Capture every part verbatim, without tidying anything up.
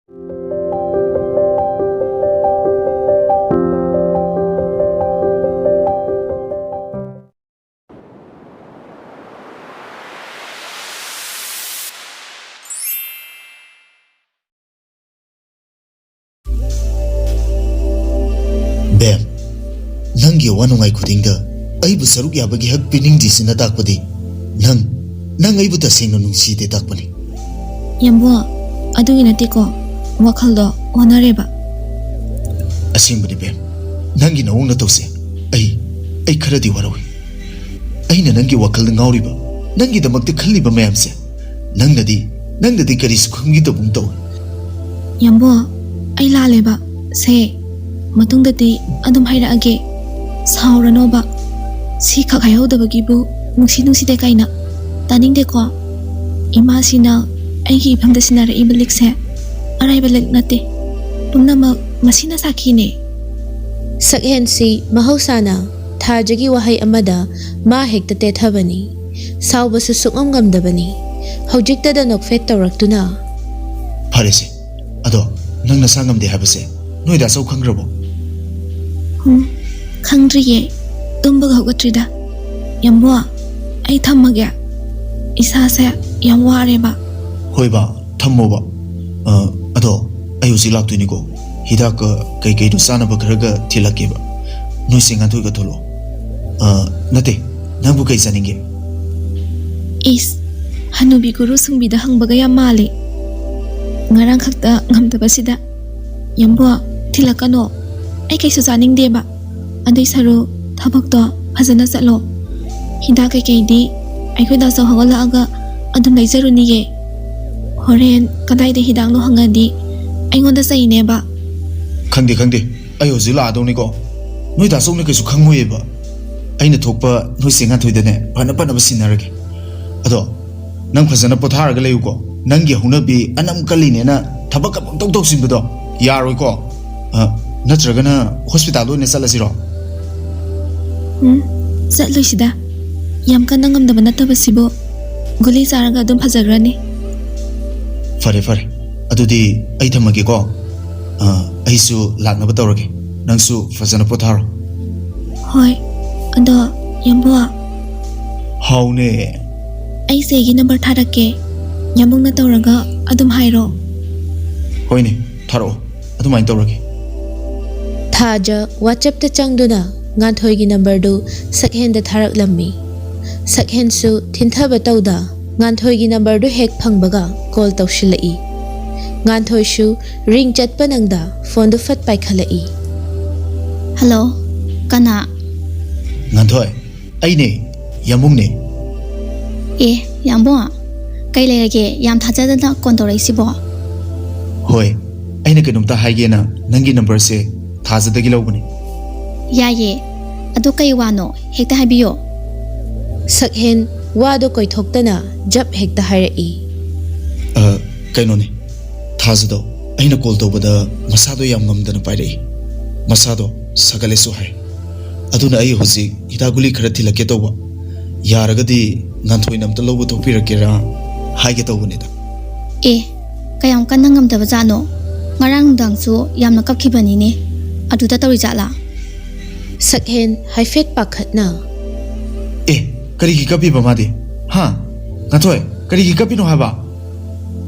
ꯕꯦꯝ, ꯅꯪꯒꯤ ꯑꯋꯥ ꯅꯨꯡꯉꯥꯏ ꯈꯨꯗꯤꯡꯗ ꯑꯩꯕꯨ ꯁꯔꯨꯛ ꯌꯥꯕꯒꯤ ꯍꯛ ꯄꯤꯅꯤꯡꯗ꯭ꯔꯤꯁꯤꯅ ꯇꯥꯛꯄꯗꯤ ꯅꯪ, ꯅꯪ ꯑꯩꯕꯨ ꯇꯁꯦꯡꯅ ꯅꯨꯡꯁꯤꯗꯦ ꯇꯥꯛꯄꯅꯤ꯫ ꯌꯥꯝꯕꯨ, ꯑꯗꯨꯒꯤ ꯅꯠꯇꯦꯀꯣ, ꯋꯥꯈꯜꯗꯣ ꯑꯣꯟꯅꯔꯦꯕ꯫ ꯑꯁꯦꯡꯕꯅꯤ ꯕꯦꯝ, ꯅꯪꯒꯤ ꯅꯑꯣꯡ ꯅꯇꯧꯁꯦ ꯑꯩ, ꯑꯩ ꯈꯔꯗꯤ ꯋꯥꯔꯧꯏ꯫ ꯑꯩꯅ ꯅꯪꯒꯤ ꯋꯥꯈꯜꯗ ꯉꯥꯎꯔꯤꯕ, ꯅꯪꯒꯤꯗꯃꯛꯇ ꯈꯜꯂꯤꯕ ꯃꯌꯥꯝꯁꯦ ꯅꯪꯅꯗꯤ, ꯅꯪꯅꯗꯤ ꯀꯔꯤꯁꯨ ꯈꯪꯕꯤꯗꯕꯒꯨꯝ ꯇꯧꯏ꯫ ꯌꯥꯝꯕꯣ, ꯑꯩ ꯂꯥꯜꯂꯦꯕ꯫ ꯁꯦ, ꯃꯇꯨꯡꯗꯗꯤ ꯑꯗꯨꯝ ꯍꯥꯏꯔꯛꯑꯒꯦ꯫ ꯁꯥꯎꯔꯅꯣꯕ꯫ ꯁꯤꯈꯛ ꯍꯥꯏꯍꯧꯗꯕꯒꯤꯕꯨ ꯅꯨꯡꯁꯤ ꯅꯨꯡꯁꯤꯗꯦ ꯀꯥꯏꯅ꯫ ꯇꯥꯅꯤꯡꯗꯦꯀꯣ꯫ ꯏꯃꯥꯁꯤꯅ ꯑꯩꯒꯤ ꯏꯐꯝꯗ ꯁꯤꯟꯅꯔꯛꯏꯕ ꯂꯤꯛꯁꯦ ꯑꯔꯥꯏꯕ ꯂꯤꯛ ꯅꯠꯇꯦ꯫ ꯄꯨꯝꯅꯃꯛ ꯃꯁꯤꯅ ꯁꯥꯈꯤꯅꯦ꯫ ꯁꯛꯍꯦꯟꯁꯤ ꯃꯍꯧꯁꯥꯅ ꯊꯥꯖꯒꯤ ꯋꯥꯍꯩ ꯑꯃꯗ ꯃꯥ ꯍꯦꯛꯇ ꯇꯦꯊꯕꯅꯤ꯫ ꯁꯥꯎꯕꯁꯨ ꯁꯨꯛꯉꯝ ꯉꯝꯗꯕꯅꯤ꯫ ꯍꯧꯖꯤꯛꯇꯗ ꯅꯣꯛꯐꯦꯠ ꯇꯧꯔꯛꯇꯨꯅ꯫ ꯐꯔꯦꯁꯦ, ꯑꯗꯣ ꯅꯪ ꯅꯁꯥ ꯉꯝꯗꯦ ꯍꯥꯏꯕꯁꯦ ꯅꯣꯏ ꯗꯥ ꯆꯧ ꯈꯪꯈ꯭ꯔꯕꯣ? ꯎꯝ, ꯈꯪꯗ꯭ꯔꯤꯌꯦ꯫ ꯇꯨꯝꯕꯒ ꯍꯧꯒꯠꯇ꯭ꯔꯤꯗ꯫ ꯌꯥꯝꯕꯣ, ꯑꯩ ꯊꯝꯃꯒꯦ꯫ ꯏꯁꯥꯁꯦ ꯌꯥꯝ ꯋꯥꯔꯦꯕ꯫ ꯍꯣꯏ ꯕꯥ, ꯊꯝꯃꯣꯕ꯫ ꯑ, ꯑꯗꯣ ꯑꯩ ꯍꯧꯖꯤꯛ ꯂꯥꯛꯇꯣꯏꯅꯤꯀꯣ꯫ ꯍꯤꯗꯥꯛꯀ ꯀꯩꯀꯩꯅꯣ ꯆꯥꯅꯕ ꯈꯔꯒ ꯊꯤꯜꯂꯛꯀꯦꯕ꯫ ꯅꯣꯏ ꯆꯦ ꯉꯥꯟꯊꯣꯏꯒ ꯊꯣꯛꯂꯛꯑꯣ꯫ ꯑ, ꯅꯠꯇꯦ, ꯅꯪꯕꯨ ꯀꯩ ꯆꯥꯅꯤꯡꯒꯦ? ꯏꯁ, ꯍꯅꯨꯕꯤ ꯒꯨꯔꯨ ꯁꯨꯡꯕꯤꯗ ꯍꯪꯕꯒ ꯌꯥꯝ ꯃꯥꯜꯂꯤ꯫ ꯉꯔꯥꯡ ꯈꯛꯇ ꯉꯝꯗꯕꯁꯤꯗ꯫ ꯌꯥꯝꯕꯣ, ꯊꯤꯜꯂꯛꯀꯅꯣ꯫ ꯑꯩ ꯀꯩꯁꯨ ꯆꯥꯅꯤꯡꯗꯦꯕ꯫ ꯑꯗꯨꯏ ꯁꯔꯨꯛ ꯊꯕꯛꯇꯣ ꯐꯖꯅ ꯆꯠꯂꯣ꯫ ꯍꯤꯗꯥꯛ ꯀꯩꯀꯩꯗꯤ ꯑꯩꯈꯣꯏ ꯗꯥ ꯆꯧ ꯍꯧꯒꯠꯂꯛꯑꯒ ꯑꯗꯨꯝ ꯂꯩꯖꯔꯨꯅꯤꯌꯦ꯫ ꯍꯣꯔꯦꯟ ꯀꯗꯥꯏꯗ ꯍꯤꯗꯥꯛꯅꯣ ꯍꯪꯉꯗꯤ ꯑꯩꯉꯣꯟꯗ ꯆꯩꯅꯦꯕ꯫ ꯈꯪꯗꯦ, ꯈꯪꯗꯦ꯫ ꯑꯩ ꯍꯧꯖꯤꯛ ꯂꯥꯛꯑꯗꯧꯅꯤꯀꯣ꯫ ꯅꯣꯏ ꯗꯥ ꯆꯧꯅ ꯀꯩꯁꯨ ꯈꯪꯉꯣꯏꯌꯦꯕ꯫ ꯑꯩꯅ ꯊꯣꯛꯄ ꯅꯣꯏ ꯆꯦ ꯉꯥꯟꯊꯣꯏꯗꯅꯦ ꯐꯅ ꯐꯅꯕ ꯁꯤꯟꯅꯔꯒꯦ꯫ ꯑꯗꯣ ꯅꯪ ꯐꯖꯅ ꯄꯣꯊꯥꯔꯒ ꯂꯩꯌꯨꯀꯣ꯫ ꯅꯪꯒꯤ ꯍꯧꯅꯕꯤ ꯑꯅꯝ ꯀꯜꯂꯤꯅꯦꯅ ꯊꯕꯛꯀ ꯄꯪꯇꯧ ꯇꯧꯁꯤꯟꯕꯗꯣ ꯌꯥꯔꯣꯏꯀꯣ꯫ ꯑ, ꯅꯠꯇ꯭ꯔꯒꯅ ꯍꯣꯁꯄꯤꯇꯥꯜꯗ ꯑꯣꯏꯅ ꯆꯠꯂꯁꯤꯔꯣ? ꯎꯝ, ꯆꯠꯂꯣꯏꯁꯤꯗ꯫ ꯌꯥꯝ ꯀꯟꯅ ꯉꯝꯗꯕ ꯅꯠꯇꯕꯁꯤꯕꯨ꯫ ꯒꯨꯂꯤ ꯆꯥꯔꯒ ꯑꯗꯨꯝ ꯐꯖꯈ꯭ꯔꯅꯤ꯫ ꯐꯔꯦ, ꯐꯔꯦ꯫ ꯑꯗꯨꯗꯤ ꯑꯩ ꯊꯝꯃꯒꯦꯀꯣ꯫ ꯑ, ꯑꯩꯁꯨ ꯂꯥꯛꯅꯕ ꯇꯧꯔꯒꯦ꯫ ꯅꯪꯁꯨ ꯐꯖꯅ ꯄꯣꯊꯥꯔꯣ꯫ ꯍꯣꯏ꯫ ꯑꯗꯣ, ꯌꯥꯝꯕꯨꯡ꯫ ꯍꯥꯎꯅꯦ꯫ ꯑꯩ ꯆꯦꯒꯤ ꯅꯝꯕꯔ ꯊꯥꯔꯛꯀꯦ꯫ ꯌꯥꯝꯕꯨꯡꯅ ꯇꯧꯔꯒ ꯑꯗꯨꯝ ꯍꯥꯏꯔꯣ꯫ ꯍꯣꯏꯅꯦ, ꯊꯥꯔꯛꯑꯣ꯫ ꯑꯗꯨꯃꯥꯏꯅ ꯇꯧꯔꯒꯦ꯫ ꯊꯥꯖ ꯋꯥꯆꯞꯇ ꯆꯪꯗꯨꯅ ꯉꯥꯟꯊꯣꯏꯒꯤ ꯅꯝꯕꯔꯗꯨ ꯁꯛꯍꯦꯟꯗ ꯊꯥꯔꯛꯂꯝꯃꯤ꯫ ꯁꯛꯍꯦꯟꯁꯨ ꯊꯤꯟꯊꯕ ꯇꯧꯗ ꯉꯥꯟꯊꯣꯏꯒꯤ ꯅꯝꯕꯔꯗꯨ ꯍꯦꯛ ꯐꯪꯕꯒ ꯀꯣꯜ ꯇꯧꯁꯤꯜꯂꯛꯏ꯫ ꯉꯥꯟꯊꯣꯏꯁꯨ ꯔꯤꯡ ꯆꯠꯄ ꯅꯪꯗ ꯐꯣꯟꯗꯨ ꯐꯠ ꯄꯥꯏꯈꯠꯂꯛꯏ꯫ ꯍꯜꯂꯣ, ꯀꯅꯥ? ꯉꯥꯟꯊꯣꯏ, ꯑꯩꯅꯦ, ꯌꯥꯝꯕꯨꯡꯅꯦ꯫ ꯑꯦ, ꯌꯥꯝꯕꯨꯡ, ꯀꯩ ꯂꯩꯔꯒꯦ? ꯌꯥꯝ ꯊꯥꯖꯗꯅ ꯀꯣꯜ ꯇꯧꯔꯛꯏꯁꯤꯕꯣ? ꯍꯣꯏ, ꯑꯩꯅ ꯀꯩꯅꯣꯝꯇ ꯍꯥꯏꯒꯦꯅ ꯅꯪꯒꯤ ꯅꯝꯕꯔꯁꯦ ꯊꯥꯖꯗꯒꯤ ꯂꯧꯕꯅꯦ꯫ ꯌꯥꯏꯌꯦ, ꯑꯗꯣ ꯀꯩ ꯋꯥꯅꯣ? ꯍꯦꯛꯇ ꯍꯥꯏꯕꯤꯌꯣ꯫ ꯁꯛꯍꯦꯟ ꯋꯥꯗꯣ ꯀꯣꯏꯊꯣꯛꯇꯅ ꯖꯞ ꯍꯦꯛꯇ ꯍꯥꯏꯔꯛꯏ꯫ ꯑ, ꯀꯩꯅꯣꯅꯦ, ꯊꯥꯖꯗꯣ ꯑꯩꯅ ꯀꯣꯜ ꯇꯧꯕꯗ ꯃꯁꯥꯗꯣ ꯌꯥꯝ ꯉꯝꯗꯅ ꯄꯥꯏꯔꯛꯏ꯫ ꯃꯁꯥꯗꯣ ꯁꯥꯒꯠꯂꯦꯁꯨ ꯍꯥꯏ꯫ ꯑꯗꯨꯅ ꯑꯩ ꯍꯧꯖꯤꯛ ꯍꯤꯗꯥꯛ ꯒꯨꯂꯤ ꯈꯔ ꯊꯤꯜꯂꯛꯀꯦ ꯇꯧꯕ꯫ ꯌꯥꯔꯒꯗꯤ ꯉꯥꯟꯊꯣꯏꯅ ꯑꯝꯇ ꯂꯧꯕ ꯊꯣꯛꯄꯤꯔꯛꯀꯦꯔꯥ ꯍꯥꯏꯒꯦ ꯇꯧꯕꯅꯤꯗ꯫ ꯑꯦ, ꯀꯌꯥꯝ ꯀꯟꯅ ꯉꯝꯗꯕ ꯖꯥꯠꯅꯣ? ꯉꯔꯥꯡ ꯅꯨꯡꯗꯥꯡꯁꯨ ꯌꯥꯝꯅ ꯀꯞꯈꯤꯕꯅꯤꯅꯦ꯫ ꯑꯗꯨꯗ ꯇꯧꯔꯤ ꯖꯥꯠꯂꯥ? ꯁꯛꯍꯦꯟ ꯍꯥꯏꯐꯦꯠ ꯄꯥꯈꯠꯅ꯫ ꯑꯦ, ꯀꯔꯤꯒꯤ ꯀꯞꯄꯤꯕ ꯃꯥꯗꯤ? ꯍꯥ? ꯉꯥꯟꯊꯣꯏ, ꯀꯔꯤꯒꯤ ꯀꯞꯄꯤꯅꯣ ꯍꯥꯏꯕ?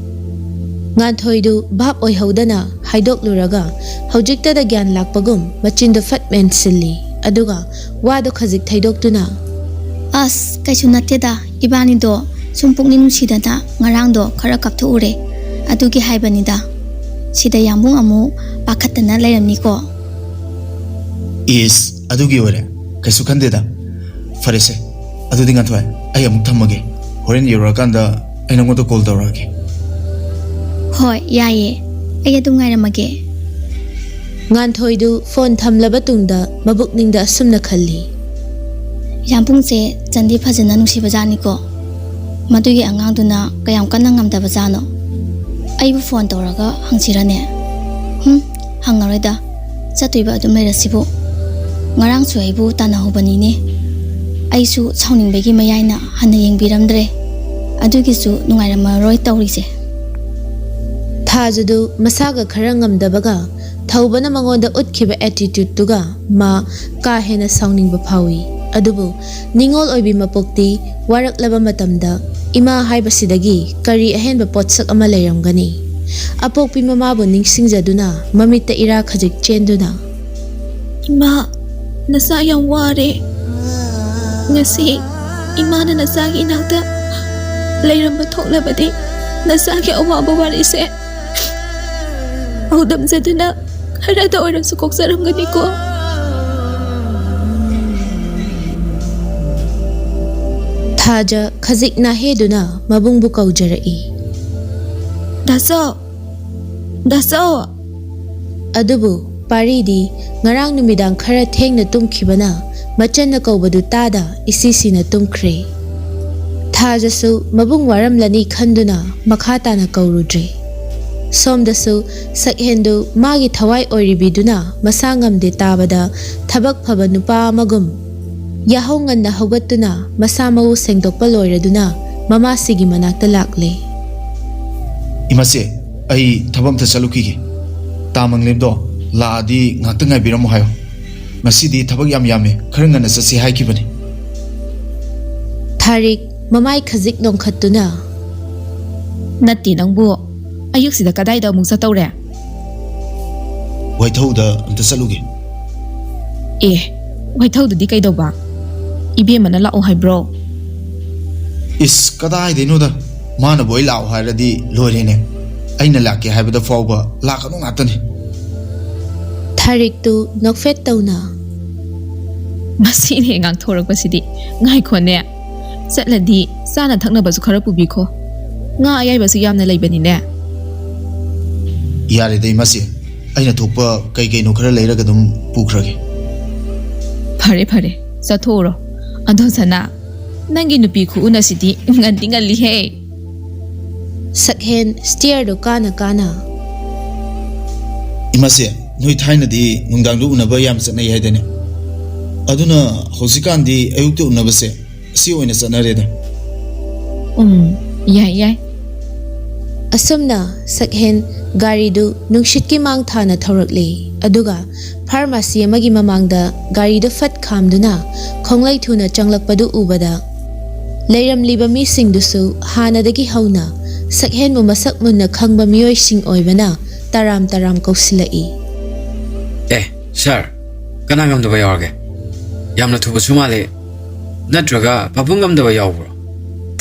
ꯉꯥꯟꯊꯣꯏꯗꯨ ꯚꯥꯞ ꯑꯣꯏꯍꯧꯗꯅ ꯍꯥꯏꯗꯣꯛꯂꯨꯔꯒ ꯍꯧꯖꯤꯛꯇꯗ ꯒ꯭ꯌꯥꯟ ꯂꯥꯛꯄꯒꯨꯝ ꯃꯆꯤꯟꯗꯨ ꯐꯠ ꯃꯦꯟꯁꯤꯜꯂꯤ꯫ ꯑꯗꯨꯒ ꯋꯥꯗꯨ ꯈꯖꯤꯛ ꯊꯩꯗꯣꯛꯇꯨꯅ꯫ ꯑꯁ, ꯀꯩꯁꯨ ꯅꯠꯇꯦꯗ, ꯏꯕꯥꯅꯤꯗꯣ ꯁꯨꯝ ꯄꯨꯛꯅꯤꯡ ꯅꯨꯡꯁꯤꯗꯅ ꯉꯔꯥꯡꯗꯣ ꯈꯔ ꯀꯞꯊꯣꯛꯎꯔꯦ, ꯑꯗꯨꯒꯤ ꯍꯥꯏꯕꯅꯤꯗ꯫ ꯁꯤꯗ ꯌꯥꯝꯕꯨꯡ ꯑꯃꯨꯛ ꯄꯥꯈꯠꯇꯅ ꯂꯩꯔꯝꯅꯤꯀꯣ꯫ ꯏꯁ, ꯑꯗꯨꯒꯤ ꯑꯣꯏꯔꯦ? ꯀꯩꯁꯨ ꯈꯟꯗꯦꯗ꯫ ꯐꯔꯦꯁꯦ, ꯑꯗꯨꯗꯤ ꯉꯥꯟꯊꯣꯏ, ꯑꯩ ꯑꯃꯨꯛ ꯊꯝꯃꯒꯦ꯫ ꯍꯣꯔꯦꯟ ꯌꯧꯔꯛꯑꯀꯥꯟꯗ ꯑꯩ ꯅꯉꯣꯟꯗ ꯀꯣꯜ ꯇꯧꯔꯛꯑꯒꯦ꯫ ꯍꯣꯏ, ꯌꯥꯏꯌꯦ, ꯑꯩ ꯑꯗꯨꯝ ꯉꯥꯏꯔꯝꯃꯒꯦ꯫ ꯉꯥꯟꯊꯣꯏꯗꯨ ꯐꯣꯟ ꯊꯝꯂꯕ ꯇꯨꯡꯗ ꯃꯕꯨꯛꯅꯤꯡꯗ ꯑꯁꯨꯝꯅ ꯈꯜꯂꯤ꯫ ꯌꯥꯝꯕꯨꯡꯁꯦ ꯆꯟꯗꯤ ꯐꯖꯅ ꯅꯨꯡꯁꯤꯕꯖꯥꯠꯅꯤꯀꯣ꯫ ꯃꯗꯨꯒꯤ ꯑꯉꯥꯡꯗꯨꯅ ꯀꯌꯥꯝ ꯀꯟꯅ ꯉꯝꯗꯕꯖꯥꯠꯅꯣ? ꯑꯩꯕꯨ ꯐꯣꯟ ꯇꯧꯔꯒ ꯍꯪꯁꯤꯔꯅꯦ? ꯍꯨꯝ, ꯍꯪꯉꯔꯣꯏꯗ꯫ ꯆꯠꯇꯣꯏꯕ ꯑꯗꯨꯝ ꯂꯩꯔꯁꯤꯕꯨ꯫ ꯉꯔꯥꯡꯁꯨ ꯑꯩꯕꯨ ꯇꯥꯟꯅꯍꯧꯕꯅꯤꯅꯦ꯫ ꯑꯩꯁꯨ ꯁꯥꯎꯅꯤꯡꯕꯒꯤ ꯃꯌꯥꯏꯅ ꯍꯟꯅ ꯌꯦꯡꯕꯤꯔꯝꯗ꯭ꯔꯦ꯫ ꯑꯗꯨꯒꯤꯁꯨ ꯅꯨꯡꯉꯥꯏꯔꯝꯃꯔꯣꯏ ꯇꯧꯔꯤꯁꯦ꯫ ꯊꯥꯖꯗꯨ ꯃꯁꯥꯒ ꯈꯔ ꯉꯝꯗꯕꯒ ꯊꯧꯕꯅ ꯃꯉꯣꯟꯗ ꯎꯠꯈꯤꯕ attitudeꯇꯨꯒ ꯃꯥ ꯀꯥ ꯍꯦꯟꯅ ꯁꯥꯎꯅꯤꯡꯕ ꯐꯥꯎꯏ꯫ ꯑꯗꯨꯕꯨ ꯅꯤꯡꯉꯣꯜ ꯑꯣꯏꯕꯤ ꯃꯄꯣꯛꯇꯤ ꯋꯥꯔꯛꯂꯕ ꯃꯇꯝꯗ ꯏꯃꯥ ꯍꯥꯏꯕꯁꯤꯗꯒꯤ ꯀꯔꯤ ꯑꯍꯦꯟꯕ ꯄꯣꯠꯁꯛ ꯑꯃ ꯂꯩꯔꯝꯒꯅꯤ? ꯑꯄꯣꯛꯄꯤ ꯃꯃꯥꯕꯨ ꯅꯤꯡꯁꯤꯡꯖꯗꯨꯅ ꯃꯃꯤꯠꯇ ꯏꯔꯥ ꯈꯖꯤꯛ ꯆꯦꯟꯗꯨꯅ, "ꯏꯃꯥ, ꯅꯆꯥ ꯌꯥꯝ ꯋꯥꯔꯦ꯫ ꯉꯁꯤ ꯏꯃꯥꯅ ꯅꯆꯥꯒꯤ ꯏꯅꯥꯛꯇ ꯂꯩꯔꯝꯕ ꯊꯣꯛꯂꯕꯗꯤ ꯅꯆꯥꯒꯤ ꯑꯋꯥꯕ ꯋꯥꯔꯤꯁꯦ ꯄꯥꯎꯗꯝꯖꯗꯨꯅ ꯈꯔꯗ ꯑꯣꯏꯔꯁꯨ ꯀꯣꯛꯆꯔꯝꯒꯅꯤꯀꯣ?" ꯊꯥꯖ ꯈꯖꯤꯛ ꯅꯥꯍꯦꯗꯨꯅ ꯃꯕꯨꯡꯕꯨ ꯀꯧꯖꯔꯛꯏ꯫ "ꯗꯥꯆꯧ! ꯗꯥꯆꯧ!" ꯑꯗꯨꯕꯨ ꯄꯥꯔꯤꯗꯤ ꯉꯔꯥꯡ ꯅꯨꯃꯤꯗꯥꯡ ꯈꯔ ꯊꯦꯡꯅ ꯇꯨꯝꯈꯤꯕꯅ ꯃꯆꯟꯅ ꯀꯧꯕꯗꯨ ꯇꯥꯗ ꯏꯁꯤꯁꯤꯅ ꯇꯨꯝꯈ꯭ꯔꯦ꯫ ꯊꯥꯖꯁꯨ ꯃꯕꯨꯡ ꯋꯥꯔꯝꯂꯅꯤ ꯈꯟꯗꯨꯅ ꯃꯈꯥ ꯇꯥꯅ ꯀꯧꯔꯨꯗ꯭ꯔꯦ꯫ ꯁꯣꯝꯗꯁꯨ ꯁꯛꯍꯦꯟꯗꯨ ꯃꯥꯒꯤ ꯊꯋꯥꯏ ꯑꯣꯏꯔꯤꯕꯤꯗꯨꯅ ꯃꯁꯥ ꯉꯝꯗꯦ ꯇꯥꯕꯗ ꯊꯕꯛ ꯐꯕ ꯅꯨꯄꯥ ꯑꯃꯒꯨꯝ ꯌꯥꯍꯧ ꯉꯟꯅ ꯍꯧꯒꯠꯇꯨꯅ ꯃꯁꯥ ꯃꯎ ꯁꯦꯡꯗꯣꯛꯄ ꯂꯣꯏꯔꯗꯨꯅ ꯃꯃꯥꯁꯤꯒꯤ ꯃꯅꯥꯛꯇ ꯂꯥꯛꯂꯦ꯫ "ꯏꯃꯥꯁꯦ, ꯑꯩ ꯊꯕꯛ ꯑꯝꯇ ꯆꯠꯂꯨꯈꯤꯒꯦ꯫ ꯇꯥ ꯃꯪꯂꯦꯝꯗꯣ ꯂꯥꯛꯑꯗꯤ ꯉꯥꯛꯇ ꯉꯥꯏꯕꯤꯔꯝꯃꯣ ꯍꯥꯏꯌꯣ꯫ ꯉꯁꯤꯗꯤ ꯊꯕꯛ ꯌꯥꯝ ꯌꯥꯝꯃꯦ, ꯈꯔ ꯉꯟꯅ ꯆꯠꯁꯤ ꯍꯥꯏꯈꯤꯕꯅꯤ꯫" ꯊꯥꯔꯤꯛ ꯃꯃꯥꯏ ꯈꯖꯤꯛ ꯅꯣꯡꯈꯠꯇꯨꯅ, "ꯅꯠꯇꯦ ꯅꯪꯕꯨ, ꯑꯌꯨꯛꯁꯤꯗ ꯀꯗꯥꯏꯗ ꯑꯃꯨꯛ ꯆꯠꯇꯧꯔꯦ?" "ꯋꯥꯏꯊꯧꯗ ꯑꯝꯇ ꯆꯠꯂꯨꯒꯦ꯫" "ꯑꯦ, ꯋꯥꯏꯊꯧꯗꯗꯤ ꯀꯩꯗꯧꯕ? ꯏꯕꯦꯝꯃꯅ ꯂꯥꯛꯑꯣ ꯍꯥꯏꯕ꯭ꯔꯣ?" "ꯏꯁ, ꯀꯗꯥꯏꯗꯩꯅꯣꯗ, ꯃꯥꯅꯕꯨ ꯑꯩ ꯂꯥꯛꯑꯣ ꯍꯥꯏꯔꯗꯤ ꯂꯣꯏꯔꯦꯅꯦ꯫ ꯑꯩꯅ ꯂꯥꯛꯀꯦ ꯍꯥꯏꯕꯗ ꯐꯥꯎꯕ ꯂꯥꯛꯀꯅꯨ ꯉꯥꯛꯇꯅꯤ꯫" ꯊꯥꯔꯤꯛꯇꯨ ꯅꯣꯛꯐꯦꯠ ꯇꯧꯅ, "ꯃꯁꯤꯅꯦ ꯉꯥꯡꯊꯣꯔꯛꯄꯁꯤꯗꯤ꯫ ꯉꯥꯏꯈꯣꯅꯦ, ꯆꯠꯂꯗꯤ ꯆꯥꯅ ꯊꯛꯅꯕꯁꯨ ꯈꯔ ꯄꯨꯕꯤꯈꯣ꯫ ꯉꯥ ꯑꯌꯥꯏꯕꯁꯨ ꯌꯥꯝꯅ ꯂꯩꯕꯅꯤꯅꯦ꯫" "ꯌꯥꯔꯦꯗ ꯏꯃꯥꯁꯦ, ꯑꯩꯅ ꯊꯣꯛꯄ ꯀꯩ ꯀꯩꯅꯣ ꯈꯔ ꯂꯩꯔꯒ ꯑꯗꯨꯝ ꯄꯨꯈ꯭ꯔꯒꯦ꯫" "ꯐꯔꯦ ꯐꯔꯦ, ꯆꯠꯊꯣꯛꯎꯔꯣ꯫ ꯑꯗꯣ ꯁꯅꯥ, ꯅꯪꯒꯤ ꯅꯨꯄꯤ ꯈꯨꯎꯅꯁꯤꯗꯤ ꯉꯟꯗꯤ ꯉꯜꯂꯤꯍꯦ꯫" ꯁꯛꯍꯦꯟ stairꯗꯨ ꯀꯥꯅ ꯀꯥꯅ, "ꯏꯃꯥꯁꯦ, ꯅꯣꯏ ꯊꯥꯏꯅꯗꯤ ꯅꯨꯡꯗꯥꯡꯗ ꯎꯅꯕ ꯌꯥꯝ ꯆꯠꯅꯩ ꯍꯥꯏꯗꯅꯦ꯫ ꯑꯗꯨꯅ ꯍꯧꯖꯤꯛꯀꯥꯟꯗꯤ ꯑꯌꯨꯛꯇ ꯎꯅꯕꯁꯦ ꯁꯤ ꯑꯣꯏꯅ ꯆꯠꯅꯔꯦꯗ꯫" "ꯎꯝ, ꯌꯥꯏ ꯌꯥꯏ꯫ ꯑꯁꯨꯝꯅ ꯁꯛꯍꯦꯟ ꯒꯥꯔꯤꯗꯨ ꯅꯨꯡꯁꯤꯠꯀꯤ ꯃꯥꯡ ꯊꯥꯅ ꯊꯧꯔꯛꯂꯤ꯫ ꯑꯗꯨꯒ ꯐꯥꯔꯃꯥꯁꯤ ꯑꯃꯒꯤ ꯃꯃꯥꯡꯗ ꯒꯥꯔꯤꯗꯨ ꯐꯠ ꯈꯥꯝꯗꯨꯅ ꯈꯣꯡꯂꯩ ꯊꯨꯅ ꯆꯪꯂꯛꯄꯗꯨ ꯎꯕꯗ, ꯂꯩꯔꯝꯂꯤꯕ ꯃꯤꯁꯤꯡꯗꯨꯁꯨ ꯍꯥꯟꯅꯗꯒꯤ ꯍꯧꯅ ꯁꯛꯍꯦꯟꯕꯨ ꯃꯁꯛ ꯃꯨꯟꯅ ꯈꯪꯕ ꯃꯤꯑꯣꯏꯁꯤꯡ ꯑꯣꯏꯕꯅ ꯇꯔꯥꯝ ꯇꯔꯥꯝ ꯀꯧꯁꯤꯜꯂꯛꯏ꯫ "ꯑꯦ, ꯁꯥꯔ, ꯀꯅꯥ ꯉꯝꯗꯕ ꯌꯥꯎꯔꯒꯦ? ꯌꯥꯝꯅ ꯊꯨꯕꯁꯨ ꯃꯥꯜꯂꯤ꯫ ꯅꯠꯇ꯭ꯔꯒ ꯄꯥꯕꯨꯡ ꯉꯝꯗꯕ ꯌꯥꯎꯕ꯭ꯔꯣ?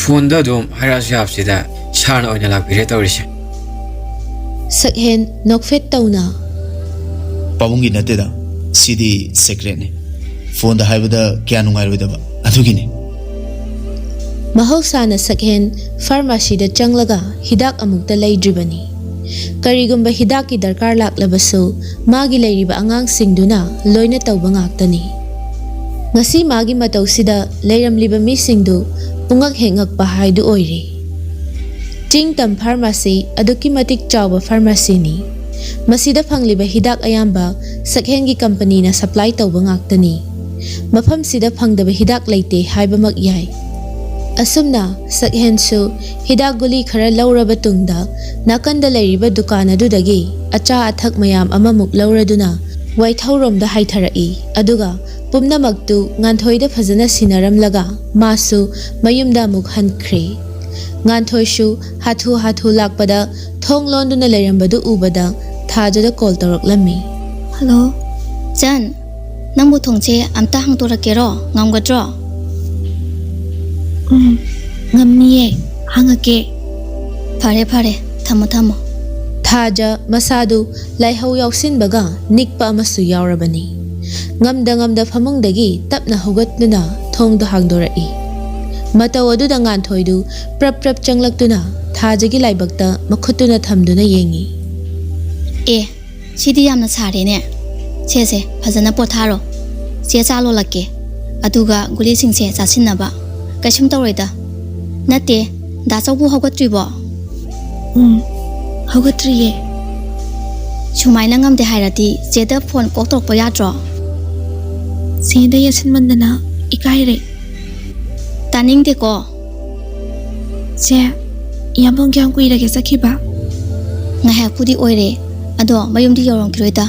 ꯐꯣꯟꯗ ꯑꯗꯨꯝ ꯍꯥꯏꯔꯛꯑꯁꯨ ꯌꯥꯕꯁꯤꯗ ꯁꯥꯔꯅ ꯑꯣꯏꯅ ꯂꯥꯛꯄꯤꯔꯦ ꯇꯧꯔꯤꯁꯦ꯫" ꯁꯛꯍꯦꯟ ꯅꯣꯛꯐꯦꯠ ꯇꯧꯅ, "ꯄꯥꯕꯨꯡꯒꯤ ꯅꯠꯇꯦꯗ, ꯁꯤꯗꯤ ꯁꯦꯀ꯭ꯔꯦꯠꯅꯤ꯫ ꯐꯣꯟꯗ ꯍꯥꯏꯕꯗ ꯀꯌꯥ ꯅꯨꯡꯉꯥꯏꯔꯣꯏꯗꯕ, ꯑꯗꯨꯒꯤꯅꯤ꯫" ꯃꯍꯧꯁꯥꯅ ꯁꯛꯍꯦꯟ ꯐꯥꯔꯃꯥꯁꯤꯗ ꯆꯪꯂꯒ ꯍꯤꯗꯥꯛ ꯑꯃꯨꯛꯇ ꯂꯩꯗ꯭ꯔꯤꯕꯅꯤ꯫ ꯀꯔꯤꯒꯨꯝꯕ ꯍꯤꯗꯥꯛꯀꯤ ꯗꯔꯀꯥꯔ ꯂꯥꯛꯂꯕꯁꯨ ꯃꯥꯒꯤ ꯂꯩꯔꯤꯕ ꯑꯉꯥꯡꯁꯤꯡꯗꯨꯅ ꯂꯣꯏꯅ ꯇꯧꯕ ꯉꯥꯛꯇꯅꯤ꯫ ꯉꯁꯤ ꯃꯥꯒꯤ ꯃꯇꯧꯁꯤꯗ ꯂꯩꯔꯝꯂꯤꯕ ꯃꯤꯁꯤꯡꯗꯨ ꯄꯨꯡꯉꯛ ꯍꯦꯛ ꯉꯛꯄ ꯍꯥꯏꯗꯨ ꯑꯣꯏꯔꯦ꯫ ꯆꯤꯡ ꯇꯝ ꯐꯥꯔꯃꯥꯁꯤ ꯑꯗꯨꯛꯀꯤ ꯃꯇꯤꯛ ꯆꯥꯎꯕ ꯐꯥꯔꯃꯥꯁꯤꯅꯤ꯫ ꯃꯁꯤꯗ ꯐꯪꯂꯤꯕ ꯍꯤꯗꯥꯛ ꯑꯌꯥꯝꯕ ꯁꯛꯍꯦꯟꯒꯤ ꯀꯝꯄꯅꯤꯅ ꯁꯄ꯭ꯂꯥꯏ ꯇꯧꯕ ꯉꯥꯛꯇꯅꯤ꯫ ꯃꯐꯝꯁꯤꯗ ꯐꯪꯗꯕ ꯍꯤꯗꯥꯛ ꯂꯩꯇꯦ ꯍꯥꯏꯕꯃꯛ ꯌꯥꯏ꯫ ꯑꯁꯨꯝꯅ ꯁꯛꯍꯦꯟꯁꯨ ꯍꯤꯗꯥꯛ ꯒꯨꯂꯤ ꯈꯔ ꯂꯧꯔꯕ ꯇꯨꯡꯗ, ꯅꯥꯀꯟꯗ ꯂꯩꯔꯤꯕ ꯗꯨꯀꯥꯟ ꯑꯗꯨꯗꯒꯤ ꯑꯆꯥ ꯑꯊꯛ ꯃꯌꯥꯝ ꯑꯃꯃꯨꯛ ꯂꯧꯔꯗꯨꯅ ꯋꯥꯏꯊꯧꯔꯣꯝꯗ ꯍꯥꯏꯊꯔꯛꯏ꯫ ꯑꯗꯨꯒ ꯄꯨꯝꯅꯃꯛꯇꯨ ꯉꯥꯟꯊꯣꯏꯗ ꯐꯖꯅ ꯁꯤꯟꯅꯔꯝꯂꯒ ꯃꯥꯁꯨ ꯃꯌꯨꯝꯗ ꯑꯃꯨꯛ ꯍꯟꯈ꯭ꯔꯦ꯫ ꯉꯥꯟꯊꯣꯏꯁꯨ ꯍꯥꯊꯨ ꯍꯥꯊꯨ ꯂꯥꯛꯄꯗ ꯊꯣꯡ ꯂꯣꯟꯗꯨꯅ ꯂꯩꯔꯝꯕꯗꯨ ꯎꯕꯗ ꯊꯥꯖꯗ ꯀꯣꯜ ꯇꯧꯔꯛꯂꯝꯃꯤ꯫ "ꯍꯜꯂꯣ, ꯆꯟ, ꯅꯪꯕꯨ ꯊꯣꯡꯁꯦ ꯑꯝꯇ ꯍꯥꯡꯗꯣꯔꯛꯀꯦꯔꯣ? ꯉꯝꯒꯗ꯭ꯔꯣ?" "ꯎꯝ, ꯉꯝꯅꯤꯌꯦ, ꯍꯥꯡꯉꯛꯀꯦ꯫" "ꯐꯔꯦ, ꯐꯔꯦ, ꯊꯝꯃꯣ, ꯊꯝꯃꯣ꯫" ꯊꯥꯖ ꯃꯁꯥꯗꯨ ꯂꯥꯏꯍꯧ ꯌꯥꯎꯁꯤꯟꯕꯒ ꯅꯤꯛꯄ ꯑꯃꯁꯨ ꯌꯥꯎꯔꯕꯅꯤ꯫ ꯉꯝꯗ ꯉꯝꯗ ꯐꯃꯨꯡꯗꯒꯤ ꯇꯞꯅ ꯍꯧꯒꯠꯇꯨꯅ ꯊꯣꯡꯗꯨ ꯍꯥꯡꯗꯣꯔꯛꯏ꯫ ꯃꯇꯧ ꯑꯗꯨꯗ ꯉꯥꯟꯊꯣꯏꯗꯨ ꯄ꯭ꯔꯞ ꯄ꯭ꯔꯞ ꯆꯪꯂꯛꯇꯨꯅ ꯊꯥꯖꯒꯤ ꯂꯥꯏꯕꯛꯇ ꯃꯈꯨꯠꯇꯨꯅ ꯊꯝꯗꯨꯅ ꯌꯦꯡꯉꯤ꯫ "ꯑꯦ, ꯁꯤꯗꯤ ꯌꯥꯝꯅ ꯁꯥꯔꯦꯅꯦ꯫ ꯁꯦ, ꯁꯦ, ꯐꯖꯅ ꯄꯣꯊꯥꯔꯣ꯫ ꯆꯦ ꯆꯥ ꯂꯣꯜꯂꯛꯀꯦ꯫ ꯑꯗꯨꯒ ꯒꯨꯂꯤꯁꯤꯡꯁꯦ ꯆꯥꯁꯤꯟꯅꯕ꯫ ꯀꯩꯁꯨꯝ ꯇꯧꯔꯣꯏꯗ꯫ ꯅꯠꯇꯦ, ꯗꯥ ꯆꯧꯕꯨ ꯍꯧꯒꯠꯇ꯭ꯔꯤꯕꯣ?" "ꯎꯝ, ꯍꯧꯒꯠꯇ꯭ꯔꯤꯌꯦ꯫" "ꯁꯨꯃꯥꯏꯅ ꯉꯝꯗꯦ ꯍꯥꯏꯔꯗꯤ ꯆꯦꯗ ꯐꯣꯟ ꯀꯣꯛ ꯇꯧꯔꯛꯄ ꯌꯥꯗ꯭ꯔꯣ?" "ꯆꯦꯗ ꯌꯦꯠꯁꯤꯟꯃꯟꯗꯅ ꯏꯀꯥꯏꯔꯦ꯫" "ꯇꯥꯅꯤꯡꯗꯦꯀꯣ꯫" "ꯆꯦ, ꯏꯌꯥꯝꯕ ꯀꯌꯥꯝ ꯀꯨꯏꯔꯒꯦ ꯆꯠꯈꯤꯕ? ꯉꯥꯏꯍꯥꯛꯄꯨꯗꯤ ꯑꯣꯏꯔꯦ, ꯑꯗꯣ ꯃꯌꯨꯝꯗꯤ ꯌꯧꯔꯝꯈꯤꯔꯣꯏꯗ꯫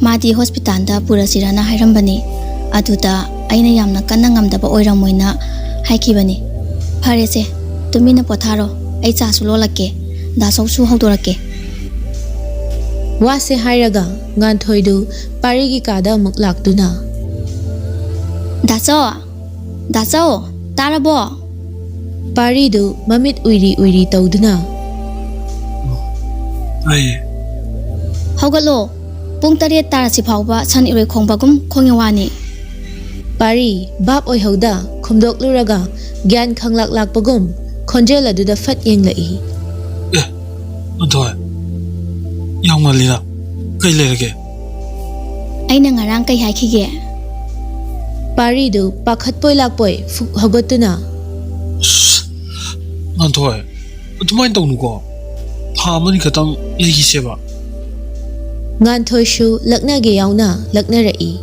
ꯃꯥꯗꯤ ꯍꯣꯁꯄꯤꯇꯥꯜꯗ ꯄꯨꯔꯁꯤꯔꯅ ꯍꯥꯏꯔꯝꯕꯅꯤ꯫ ꯑꯗꯨꯗ ꯑꯩꯅ ꯌꯥꯝꯅ ꯀꯟꯅ ꯉꯝꯗꯕ ꯑꯣꯏꯔꯝꯃꯣꯏꯅ ꯍꯥꯏꯈꯤꯕꯅꯤ꯫ ꯐꯔꯦꯁꯦ, ꯇꯨꯃꯤꯟꯅ ꯄꯣꯊꯥꯔꯣ꯫ ꯑꯩ ꯆꯥꯁꯨ ꯂꯣꯜꯂꯛꯀꯦ, ꯗꯥ ꯆꯧꯁꯨ ꯍꯧꯗꯣꯔꯛꯀꯦ꯫ ꯋꯥꯁꯦ ꯍꯥꯏꯔꯒ ꯉꯥꯟꯊꯣꯏꯗꯨ ꯄꯥꯔꯤꯒꯤ ꯀꯥꯗ ꯑꯃꯨꯛ ꯂꯥꯛꯇꯨꯅ, "ꯗꯥ ꯆꯧ! ꯗꯥ ꯆꯧ! ꯇꯥꯔꯕꯣ?" ꯄꯥꯔꯤꯗꯨ ꯃꯃꯤꯠ ꯎꯏꯔꯤ ꯎꯏꯔꯤ ꯇꯧꯗꯨꯅ, "ꯇꯥꯏꯌꯦ꯫ ꯍꯧꯒꯠꯂꯣ꯫ ꯄꯨꯡ ꯇꯔꯦꯠ ꯇꯥꯔꯁꯤ ꯐꯥꯎꯕ ꯁꯟ ꯏꯔꯣꯏ ꯈꯣꯡꯕꯒꯨꯝ ꯈꯣꯡꯉꯤ ꯋꯥꯅꯤ꯫" ꯄꯥꯔꯤ ꯚꯥꯞ ꯑꯣꯏꯍꯧꯗ ꯈꯨꯝꯗꯣꯛꯂꯨꯔꯒ ꯒ꯭ꯌꯥꯟ ꯈꯪꯂꯥꯛ ꯂꯥꯛꯄꯒꯨꯝ ꯈꯣꯟꯖꯦꯜ ꯑꯗꯨꯗ ꯐꯠ ꯌꯦꯡꯂꯛꯏ꯫ ꯑꯦ, ꯉꯥꯟꯊꯣꯏ, ꯌꯥꯝ ꯉꯜꯂꯤꯅ꯫ ꯀꯩ ꯂꯩꯔꯒꯦ? ꯑꯩꯅ ꯉꯔꯥꯡ ꯀꯩ ꯍꯥꯏꯈꯤꯒꯦ? ꯄꯥꯔꯤꯗꯨ ꯄꯥꯈꯠꯄꯣꯏ ꯂꯥꯛꯄꯣꯏ ꯐꯨꯛ ꯍꯧꯒꯠꯇꯨꯅ, ꯑꯁ, ꯉꯥꯟꯊꯣꯏ, ꯑꯗꯨꯃꯥꯏꯅ ꯇꯧꯅꯨꯀꯣ꯫ ꯊꯥ ꯑꯃꯅꯤ ꯈꯛꯇꯪ ꯂꯩꯈꯤꯁꯦꯕ꯫ ꯉꯥꯟꯊꯣꯏꯁꯨ ꯂꯛꯅꯒꯦ ꯌꯥꯎꯅ ꯂꯛꯅꯔꯛꯏ꯫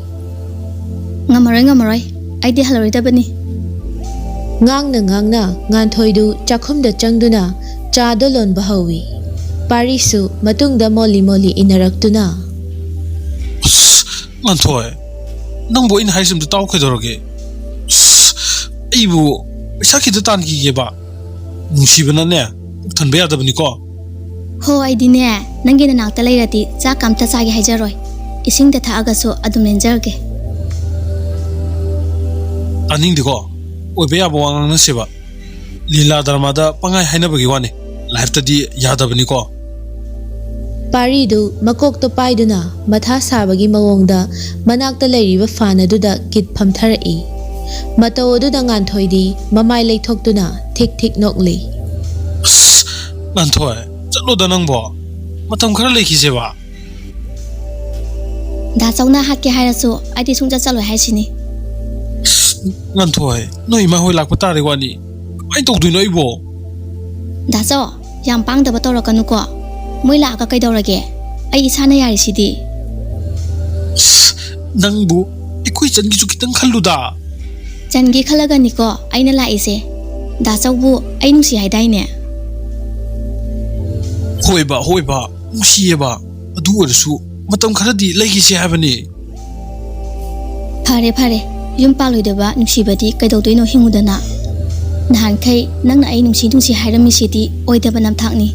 ꯉꯝꯃꯔꯣꯏ, ꯉꯝꯃꯔꯣꯏ꯫ ꯑꯩꯗꯤ ꯍꯜꯂꯔꯣꯏꯗꯕꯅꯤ꯫ ꯉꯥꯡꯅ ꯉꯥꯡꯅ ꯉꯥꯟꯊꯣꯏꯗꯨ ꯆꯥꯛꯈꯨꯝꯗ ꯆꯪꯗꯨꯅ ꯆꯥꯗꯣ ꯂꯣꯟꯕ ꯍꯧꯏ꯫ ꯄꯥꯔꯤꯁꯨ ꯃꯇꯨꯡꯗ ꯃꯣꯜꯂꯤ ꯃꯣꯜꯂꯤ ꯏꯟꯅꯔꯛꯇꯨꯅ, ꯑꯁ, ꯉꯥꯟꯊꯣꯏ, ꯅꯪꯕꯨ ꯑꯩꯅ ꯍꯥꯏꯔꯤꯁꯤ ꯑꯝꯇ ꯇꯥꯎ ꯀꯩꯗꯧꯔꯒꯦ? ꯑꯁ, ꯑꯩꯕꯨ ꯄꯩꯁꯥ ꯈꯤꯇ ꯇꯥꯟꯈꯤꯒꯦꯕ꯫ ꯅꯨꯡꯁꯤꯕꯅꯅꯦ, ꯄꯨꯛ ꯊꯟꯕ ꯌꯥꯗꯕꯅꯤꯀꯣ꯫ ꯍꯣ, ꯑꯩꯗꯤꯅꯦ, ꯅꯪꯒꯤ ꯅꯅꯥꯛꯇ ꯂꯩꯔꯗꯤ ꯆꯥꯛ ꯑꯝꯇ ꯆꯥꯒꯦ ꯍꯥꯏꯖꯔꯣꯏ꯫ ꯏꯁꯤꯡꯗ ꯊꯛꯑꯒꯁꯨ ꯑꯗꯨꯝ ꯂꯦꯟꯖꯔꯒꯦ꯫ ꯇꯥꯅꯤꯡꯗꯦꯀꯣ꯫ ꯑꯣꯏꯕ ꯌꯥꯕ ꯋꯥ ꯉꯥꯡꯅꯁꯦꯕ꯫ ꯂꯤꯂꯥ ꯗ꯭ꯔꯃꯥꯗ ꯄꯪꯍꯥꯏ ꯍꯥꯏꯅꯕꯒꯤ ꯋꯥꯅꯤ꯫ ꯂꯥꯏꯐꯇꯗꯤ ꯌꯥꯗꯕꯅꯤꯀꯣ꯫ ꯄꯥꯔꯤꯗꯨ ꯃꯀꯣꯛꯇ ꯄꯥꯏꯗꯨꯅ ꯃꯊꯥ ꯁꯥꯕꯒꯤ ꯃꯑꯣꯡꯗ ꯃꯅꯥꯛꯇ ꯂꯩꯔꯤꯕ ꯐꯥꯟ ꯑꯗꯨꯗ ꯀꯤꯠ ꯐꯝꯊꯔꯛꯏ꯫ ꯃꯇꯧ ꯑꯗꯨꯗ ꯉꯥꯟꯊꯣꯏꯗꯤ ꯃꯃꯥꯏ ꯂꯩꯊꯣꯛꯇꯨꯅ ꯊꯤꯛ ꯊꯤꯛ ꯅꯣꯛꯂꯤ꯫ ꯑꯁ, ꯉꯥꯟꯊꯣꯏ, ꯆꯠꯂꯣꯗ ꯅꯪꯕꯣ꯫ ꯃꯇꯝ ꯈꯔ ꯂꯩꯈꯤꯁꯦꯕ꯫ ꯗꯥ ꯆꯧꯅ ꯍꯥꯠꯀꯦ ꯍꯥꯏꯔꯁꯨ ꯑꯩꯗꯤ ꯁꯨꯡꯆꯠ ꯆꯠꯂꯣꯏ ꯍꯥꯏꯁꯤꯅꯤ꯫ ꯑꯁ, ꯉꯥꯟꯊꯣꯏ, ꯅꯣꯏ ꯏꯃꯥ ꯍꯣꯏ ꯂꯥꯛꯄ ꯇꯥꯔꯦ ꯋꯥꯅꯤ꯫ ꯀꯃꯥꯏꯅ ꯇꯧꯗꯣꯏꯅꯣ ꯑꯩꯕꯣ? ꯗꯥ ꯆꯧ, ꯌꯥꯝ ꯄꯥꯡꯗꯕ ꯇꯧꯔꯛꯀꯅꯨꯀꯣ꯫ ꯃꯣꯏ ꯂꯥꯛꯑꯒ ꯀꯩꯗꯧꯔꯒꯦ? ꯑꯩ ꯏꯁꯥꯅ ꯌꯥꯔꯤꯁꯤꯗꯤ꯫ ꯑꯁ, ꯅꯪꯕꯨ ꯑꯩꯈꯣꯏ ꯆꯟꯒꯤꯁꯨ ꯈꯤꯇꯪ ꯈꯜꯂꯨꯗ꯫ ꯆꯟꯒꯤ ꯈꯜꯂꯒꯅꯤꯀꯣ ꯑꯩꯅ ꯂꯥꯛꯏꯁꯦ꯫ ꯗꯥ ꯆꯧꯕꯨ ꯑꯩ ꯅꯨꯡꯁꯤ ꯍꯥꯏꯗꯥꯏꯅꯦ? ꯍꯣꯏꯕ, ꯍꯣꯏꯕ, ꯅꯨꯡꯁꯤꯌꯦꯕ꯫ ꯑꯗꯨ ꯑꯣꯏꯔꯁꯨ ꯃꯇꯝ ꯈꯔꯗꯤ ꯂꯩꯈꯤꯁꯦ ꯍꯥꯏꯕꯅꯤ꯫ ꯐꯔꯦ ꯐꯔꯦ, ꯌꯨꯝ ꯄꯥꯜꯂꯣꯏꯗꯕ ꯅꯨꯡꯁꯤꯕꯗꯤ ꯀꯩꯗꯧꯗꯣꯏꯅꯣ ꯍꯤꯡꯉꯨꯗꯅ? ꯅꯍꯥꯟꯈꯩ ꯅꯪꯅ ꯑꯩ ꯅꯨꯡꯁꯤ ꯅꯨꯡꯁꯤ ꯍꯥꯏꯔꯝꯃꯤꯁꯤꯗꯤ ꯑꯣꯏꯗꯕ ꯅꯝꯊꯥꯛꯅꯤ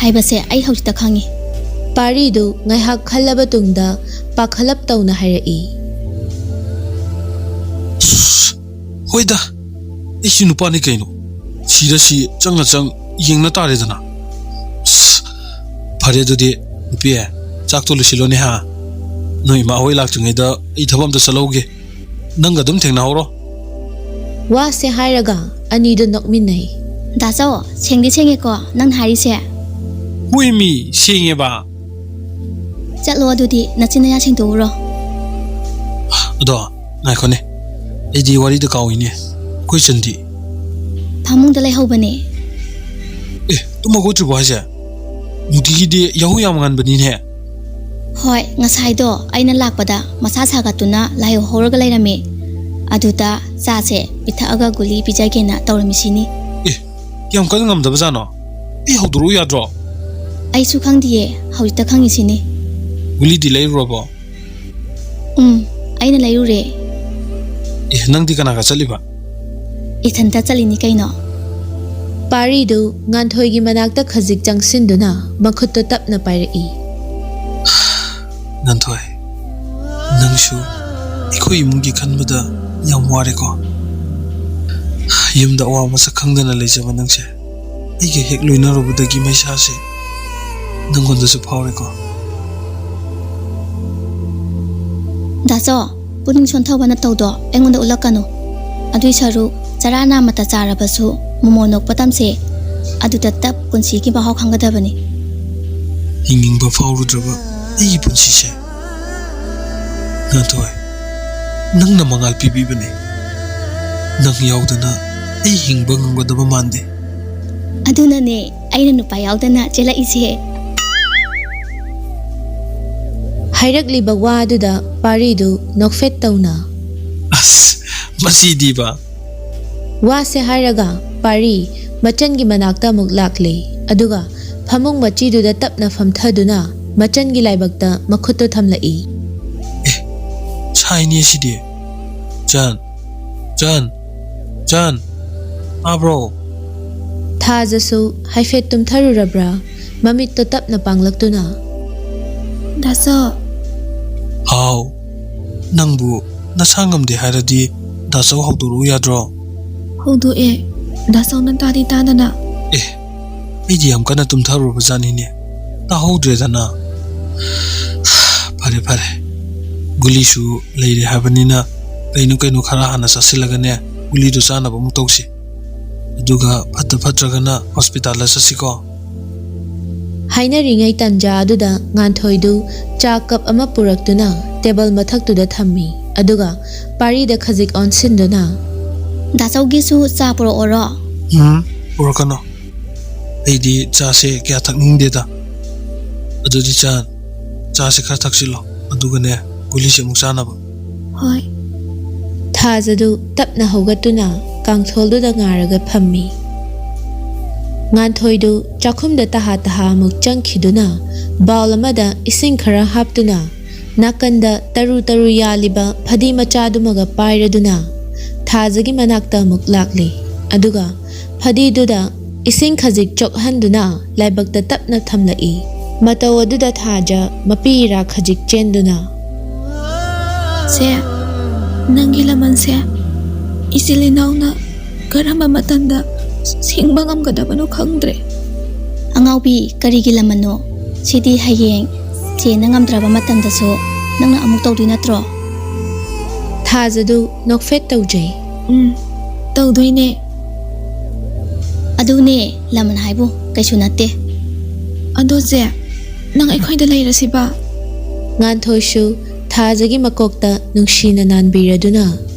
ꯍꯥꯏꯕꯁꯦ ꯑꯩ ꯍꯧꯖꯤꯛꯇ ꯈꯪꯉꯤ꯫ ꯄꯥꯔꯤꯗꯨ ꯉꯥꯏꯍꯥꯛ ꯈꯜꯂꯕ ꯇꯨꯡꯗ ꯄꯥꯈꯠꯂꯞ ꯇꯧꯅ ꯍꯥꯏꯔꯛꯏ꯫ ꯍꯣꯏꯗ, ꯑꯩꯁꯨ ꯅꯨꯄꯥꯅꯤ ꯀꯩꯅꯣ꯫ ꯁꯤꯔ ꯁꯤ, ꯆꯪꯉ ꯆꯪ, ꯌꯦꯡꯅ ꯇꯥꯔꯦꯗꯅ꯫ ꯑꯁ, ꯐꯔꯦ ꯑꯗꯨꯗꯤ, ꯅꯨꯄꯤ, ꯆꯥꯛꯇꯣ ꯂꯣꯏꯁꯤꯜꯂꯣꯅꯦ ꯍꯥ꯫ ꯅꯣꯏ ꯏꯃꯥ ꯍꯣꯏ ꯂꯥꯛꯇ꯭ꯔꯤꯉꯩꯗ ꯑꯩ ꯊꯕꯛ ꯑꯝꯇ ꯆꯠꯍꯧꯒꯦ꯫ ꯅꯪꯒ ꯑꯗꯨꯝ ꯊꯦꯡꯅꯍꯧꯔꯣ꯫ ꯋꯥꯁꯦ ꯍꯥꯏꯔꯒ ꯑꯅꯤꯗꯨ ꯅꯣꯛꯃꯤꯟꯅꯩ꯫ ꯗꯥꯆꯧ, ꯁꯦꯡꯗꯤ ꯁꯦꯡꯉꯦꯀꯣ ꯅꯪꯅ ꯍꯥꯏꯔꯤꯁꯦ? ꯍꯣꯏꯃꯤ, ꯁꯦꯡꯉꯦꯕ꯫ ꯆꯠꯂꯣ ꯑꯗꯨꯗꯤ, ꯅꯆꯤꯟ ꯅꯌꯥ ꯁꯦꯡꯗꯣꯛꯎꯔꯣ꯫ ꯑꯗꯣ, ꯉꯥꯏꯈꯣꯅꯦ, ꯑꯩꯗꯤ ꯋꯥꯔꯤꯗ ꯀꯥꯎꯏꯅꯦ꯫ ꯑꯩꯈꯣꯏ ꯆꯟꯗꯤ? ꯐꯃꯨꯡꯗ ꯂꯩꯍꯧꯕꯅꯦ꯫ ꯑꯦ, ꯇꯨꯝ ꯍꯧꯒꯠꯇ꯭ꯔꯤꯕꯣ ꯍꯥꯏꯁꯦ? ꯅꯨꯡꯇꯤꯒꯤꯗꯤ ꯌꯥꯍꯧ ꯌꯥꯝ ꯉꯟꯕꯅꯤꯅꯦ꯫ ꯍꯣꯏ, ꯉꯁꯥꯏꯗꯣ ꯑꯩꯅ ꯂꯥꯛꯄꯗ ꯃꯁꯥ ꯁꯥꯒꯠꯇꯨꯅ ꯂꯥꯏꯍꯧ ꯍꯧꯔꯒ ꯂꯩꯔꯝꯃꯦ꯫ ꯑꯗꯨꯗ ꯆꯥꯁꯦ ꯄꯤꯊꯛꯑꯒ ꯒꯨꯂꯤ ꯄꯤꯖꯒꯦꯅ ꯇꯧꯔꯝꯃꯤꯁꯤꯅꯤ꯫ ꯑꯦ, ꯀꯌꯥꯝ ꯀꯟꯅ ꯉꯝꯗꯕꯖꯥꯠꯅꯣ? ꯑꯩ ꯍꯧꯗꯣꯔꯛꯎ ꯌꯥꯗ꯭ꯔꯣ? ꯑꯩꯁꯨ ꯈꯪꯗꯤꯌꯦ, ꯍꯧꯖꯤꯛꯇ ꯈꯪꯉꯤꯁꯤꯅꯤ꯫ ꯒꯨꯂꯤꯗꯤ ꯂꯩꯔꯨꯔꯕꯣ? ꯎꯝ, ꯑꯩꯅ ꯂꯩꯔꯨꯔꯦ꯫ ꯑꯦ, ꯅꯪꯗꯤ ꯀꯅꯥꯒ ꯆꯠꯂꯤꯕ? ꯏꯊꯟꯇ ꯆꯠꯂꯤꯅꯤ ꯀꯩꯅꯣ꯫ ꯄꯥꯔꯤꯗꯨ ꯉꯥꯟꯊꯣꯏꯒꯤ ꯃꯅꯥꯛꯇ ꯈꯖꯤꯛ ꯆꯪꯁꯤꯟꯗꯨꯅ ꯃꯈꯨꯠꯇꯨ ꯇꯞꯅ ꯄꯥꯏꯔꯛꯏ꯫ ꯉꯥꯟꯊꯣꯏ, ꯅꯪꯁꯨ ꯑꯩꯈꯣꯏ ꯏꯃꯨꯡꯒꯤ ꯈꯟꯕꯗ ꯌꯥꯝ ꯋꯥꯔꯦꯀꯣ꯫ ꯌꯨꯝꯗ ꯑꯋꯥ ꯃꯁꯛ ꯈꯪꯗꯅ ꯂꯩꯖꯕ ꯅꯪꯁꯦ ꯑꯩꯒ ꯍꯦꯛ ꯂꯣꯏꯅꯔꯨꯕꯗꯒꯤ ꯃꯩꯁꯥꯁꯦ ꯅꯪꯉꯣꯟꯗꯁꯨ ꯐꯥꯎꯔꯦꯀꯣ꯫ ꯗꯥꯆꯧ, ꯄꯨꯛꯅꯤꯡ ꯁꯣꯟꯊꯕ ꯅꯇꯧꯗꯣ ꯑꯩꯉꯣꯟꯗ ꯎꯠꯂꯛꯀꯅꯨ꯫ ꯑꯗꯨꯏ ꯁꯔꯨꯛ ꯆꯔꯥ ꯅꯥꯝꯃꯇ ꯆꯥꯔꯕꯁꯨ ꯃꯣꯃꯣꯟ ꯅꯣꯛꯄ ꯇꯝꯁꯦ꯫ ꯑꯗꯨꯗ ꯇꯞ ꯄꯨꯟꯁꯤꯒꯤ ꯃꯍꯥꯎ ꯈꯪꯒꯗꯕꯅꯤ꯫ ꯍꯤꯡꯅꯤꯡꯕ ꯐꯥꯎꯔꯨꯗ꯭ꯔꯕ ꯑꯩꯒꯤ ꯄꯨꯟꯁꯤꯁꯦ꯫ ꯉꯥꯟꯊꯣꯏ, ꯅꯪꯅ ꯃꯉꯥꯜ ꯄꯤꯕꯤꯕꯅꯤ꯫ ꯅꯪ ꯌꯥꯎꯗꯅ ꯑꯩ ꯍꯤꯡꯕ ꯉꯝꯒꯗꯕ ꯃꯥꯟꯗꯦ꯫ ꯑꯗꯨꯅꯅꯦ ꯑꯩꯅ ꯅꯨꯄꯥ ꯌꯥꯎꯗꯅ ꯆꯦꯜꯂꯛꯏꯁꯦ꯫ ꯍꯥꯏꯔꯛꯂꯤꯕ ꯋꯥꯗꯨꯗ ꯄꯥꯔꯤꯗꯨ ꯅꯣꯛꯐꯦꯠ ꯇꯧꯅ꯫ ꯑꯁ, ꯃꯁꯤꯗꯤꯕ꯫ ꯋꯥꯁꯦ ꯍꯥꯏꯔꯒ ꯄꯥꯔꯤ ꯃꯆꯟꯒꯤ ꯃꯅꯥꯛꯇ ꯑꯃꯨꯛ ꯂꯥꯛꯂꯦ꯫ ꯑꯗꯨꯒ ꯐꯃꯨꯡ ꯃꯆꯤꯗꯨꯗ ꯇꯞꯅ ꯐꯝꯊꯗꯨꯅ ꯃꯆꯟꯒꯤ ꯂꯥꯏꯕꯛꯇ ꯃꯈꯨꯠꯇꯨ ꯊꯝꯂꯛꯏ꯫ ꯁꯥꯏꯅꯦ ꯁꯤꯗꯤ꯫ ꯆꯟ, ꯆꯟ, ꯆꯟ, ꯇꯥꯕ꯭ꯔꯣ? ꯊꯥꯖꯁꯨ ꯍꯥꯏꯐꯦꯠ ꯇꯨꯝꯊꯔꯨꯔꯕ꯭ꯔꯥ? ꯃꯃꯤꯠꯇꯣ ꯇꯞꯅ ꯄꯥꯡꯂꯛꯇꯨꯅ꯫ ꯗꯥꯆꯧ꯫ ꯍꯥꯎ, ꯅꯪꯕꯨ ꯅꯁꯥ ꯉꯝꯗꯦ ꯍꯥꯏꯔꯗꯤ ꯗꯥꯆꯧ ꯍꯧꯗꯣꯔꯛꯎ ꯌꯥꯗ꯭ꯔꯣ? ꯍꯧꯗꯣꯛꯑꯦ꯫ ꯗꯥꯆꯧꯅ ꯇꯥꯗꯤ ꯇꯥꯗꯅ꯫ ꯑꯦ, ꯑꯩꯗꯤ ꯌꯥꯝ ꯀꯟꯅ ꯇꯨꯝꯊꯔꯨꯔꯕ ꯖꯥꯠꯅꯤꯅꯦ꯫ ꯇꯥꯍꯧꯗ꯭ꯔꯦꯗꯅ꯫ ꯐꯔꯦ, ꯐꯔꯦ꯫ ꯒꯨꯂꯤꯁꯨ ꯂꯩꯔꯦ ꯍꯥꯏꯕꯅꯤꯅ ꯀꯩꯅꯣ ꯀꯩꯅꯣ ꯈꯔ ꯍꯥꯟꯅ ꯆꯥꯁꯤꯜꯂꯒꯅꯦ, ꯒꯨꯂꯤꯗꯨ ꯆꯥꯅꯕ ꯑꯃꯨꯛ ꯇꯧꯁꯤ꯫ ꯑꯗꯨꯒ ꯐꯠꯇ ꯐꯠꯇ꯭ꯔꯒꯅ ꯍꯣꯁꯄꯤꯇꯥꯜꯗ ꯆꯠꯁꯤꯀꯣ꯫ ꯍꯥꯏꯅꯔꯤꯉꯩ ꯇꯟꯖꯥ ꯑꯗꯨꯗ ꯉꯥꯟꯊꯣꯏꯗꯨ ꯆꯥ ꯀꯞ ꯑꯃ ꯄꯨꯔꯛꯇꯨꯅ ꯇꯦꯕꯜ ꯃꯊꯛꯇꯨꯗ ꯊꯝꯃꯤ꯫ ꯑꯗꯨꯒ ꯄꯥꯔꯤꯗ ꯈꯖꯤꯛ ꯑꯣꯟꯁꯤꯟꯗꯨꯅ, ꯗꯥꯆꯧꯒꯤꯁꯨ ꯆꯥ ꯄꯨꯔꯛꯑꯣꯔꯣ? ꯎꯝ, ꯄꯨꯔꯛꯀꯅꯣ꯫ ꯑꯩꯗꯤ ꯆꯥꯁꯦ ꯀꯌꯥ ꯊꯛꯅꯤꯡꯗꯦꯗ꯫ ꯑꯗꯨꯗꯤ ꯆꯥꯟ, ꯆꯥꯁꯦ ꯈꯔ ꯊꯛꯆꯤꯜꯂꯣ꯫ ꯑꯗꯨꯒꯅꯦ, ꯒꯨꯂꯤꯁꯦ ꯑꯃꯨꯛ ꯆꯥꯅꯕ꯫ ꯍꯣꯏ꯫ ꯊꯥꯖꯗꯨ ꯇꯞꯅ ꯍꯧꯒꯠꯇꯨꯅ ꯀꯥꯡꯊꯣꯜꯗꯨꯗ ꯉꯥꯔꯒ ꯐꯝꯃꯤ꯫ ꯉꯥꯟꯊꯣꯏꯗꯨ ꯆꯥꯛꯈꯨꯝꯗ ꯇꯍꯥ ꯇꯍꯥ ꯑꯃꯨꯛ ꯆꯪꯈꯤꯗꯨꯅ ꯕꯥꯎꯜ ꯑꯃꯗ ꯏꯁꯤꯡ ꯈꯔ ꯍꯥꯞꯇꯨꯅ ꯅꯥꯀꯟꯗ ꯇꯔꯨ ꯇꯔꯨ ꯌꯥꯜꯂꯤꯕ ꯐꯗꯤ ꯃꯆꯥꯗꯨꯃꯒ ꯄꯥꯏꯔꯗꯨꯅ ꯊꯥꯖꯒꯤ ꯃꯅꯥꯛꯇ ꯑꯃꯨꯛ ꯂꯥꯛꯂꯤ꯫ ꯑꯗꯨꯒ ꯐꯗꯤꯗꯨꯗ ꯏꯁꯤꯡ ꯈꯖꯤꯛ ꯆꯣꯛꯍꯟꯗꯨꯅ ꯂꯥꯏꯕꯛꯇ ꯇꯞꯅ ꯊꯝꯂꯛꯏ꯫ ꯃꯇꯧ ꯑꯗꯨꯗ ꯊꯥꯖ ꯃꯄꯤ ꯏꯔꯥ ꯈꯖꯤꯛ ꯆꯦꯟꯗꯨꯅ, ꯁꯦ, ꯅꯪꯒꯤ ꯂꯃꯟꯁꯦ ꯏꯆꯤꯜ ꯏꯅꯥꯎꯅ ꯀꯔꯝꯕ ꯃꯇꯝꯗ ꯁꯤꯡꯕ ꯉꯝꯒꯗꯕꯅꯣ ꯈꯪꯗ꯭ꯔꯦ꯫ ꯑꯉꯥꯎꯕꯤ, ꯀꯔꯤꯒꯤ ꯂꯃꯟꯅꯣ? ꯁꯤꯗꯤ ꯍꯌꯦꯡ ꯆꯦꯟꯅ ꯉꯝꯗ꯭ꯔꯕ ꯃꯇꯝꯗꯁꯨ ꯅꯪꯅ ꯑꯃꯨꯛ ꯇꯧꯗꯣꯏ ꯅꯠꯇ꯭ꯔꯣ? ꯊꯥꯖꯗꯨ ꯅꯣꯛꯐꯦꯠ ꯇꯧꯖꯩ꯫ ꯎꯝ, ꯇꯧꯗꯣꯏꯅꯦ꯫ ꯑꯗꯨꯅꯦ, ꯂꯃꯟ ꯍꯥꯏꯕꯨ ꯀꯩꯁꯨ ꯅꯠꯇꯦ꯫ ꯑꯗꯣ ꯆꯦ, ꯅꯪ ꯑꯩꯈꯣꯏꯗ ꯂꯩꯔꯁꯤꯕ? ꯉꯥꯟꯊꯣꯏꯁꯨ ꯊꯥꯖꯒꯤ ꯃꯀꯣꯛꯇ ꯅꯨꯡꯁꯤꯅ ꯅꯥꯟꯕꯤꯔꯗꯨꯅ,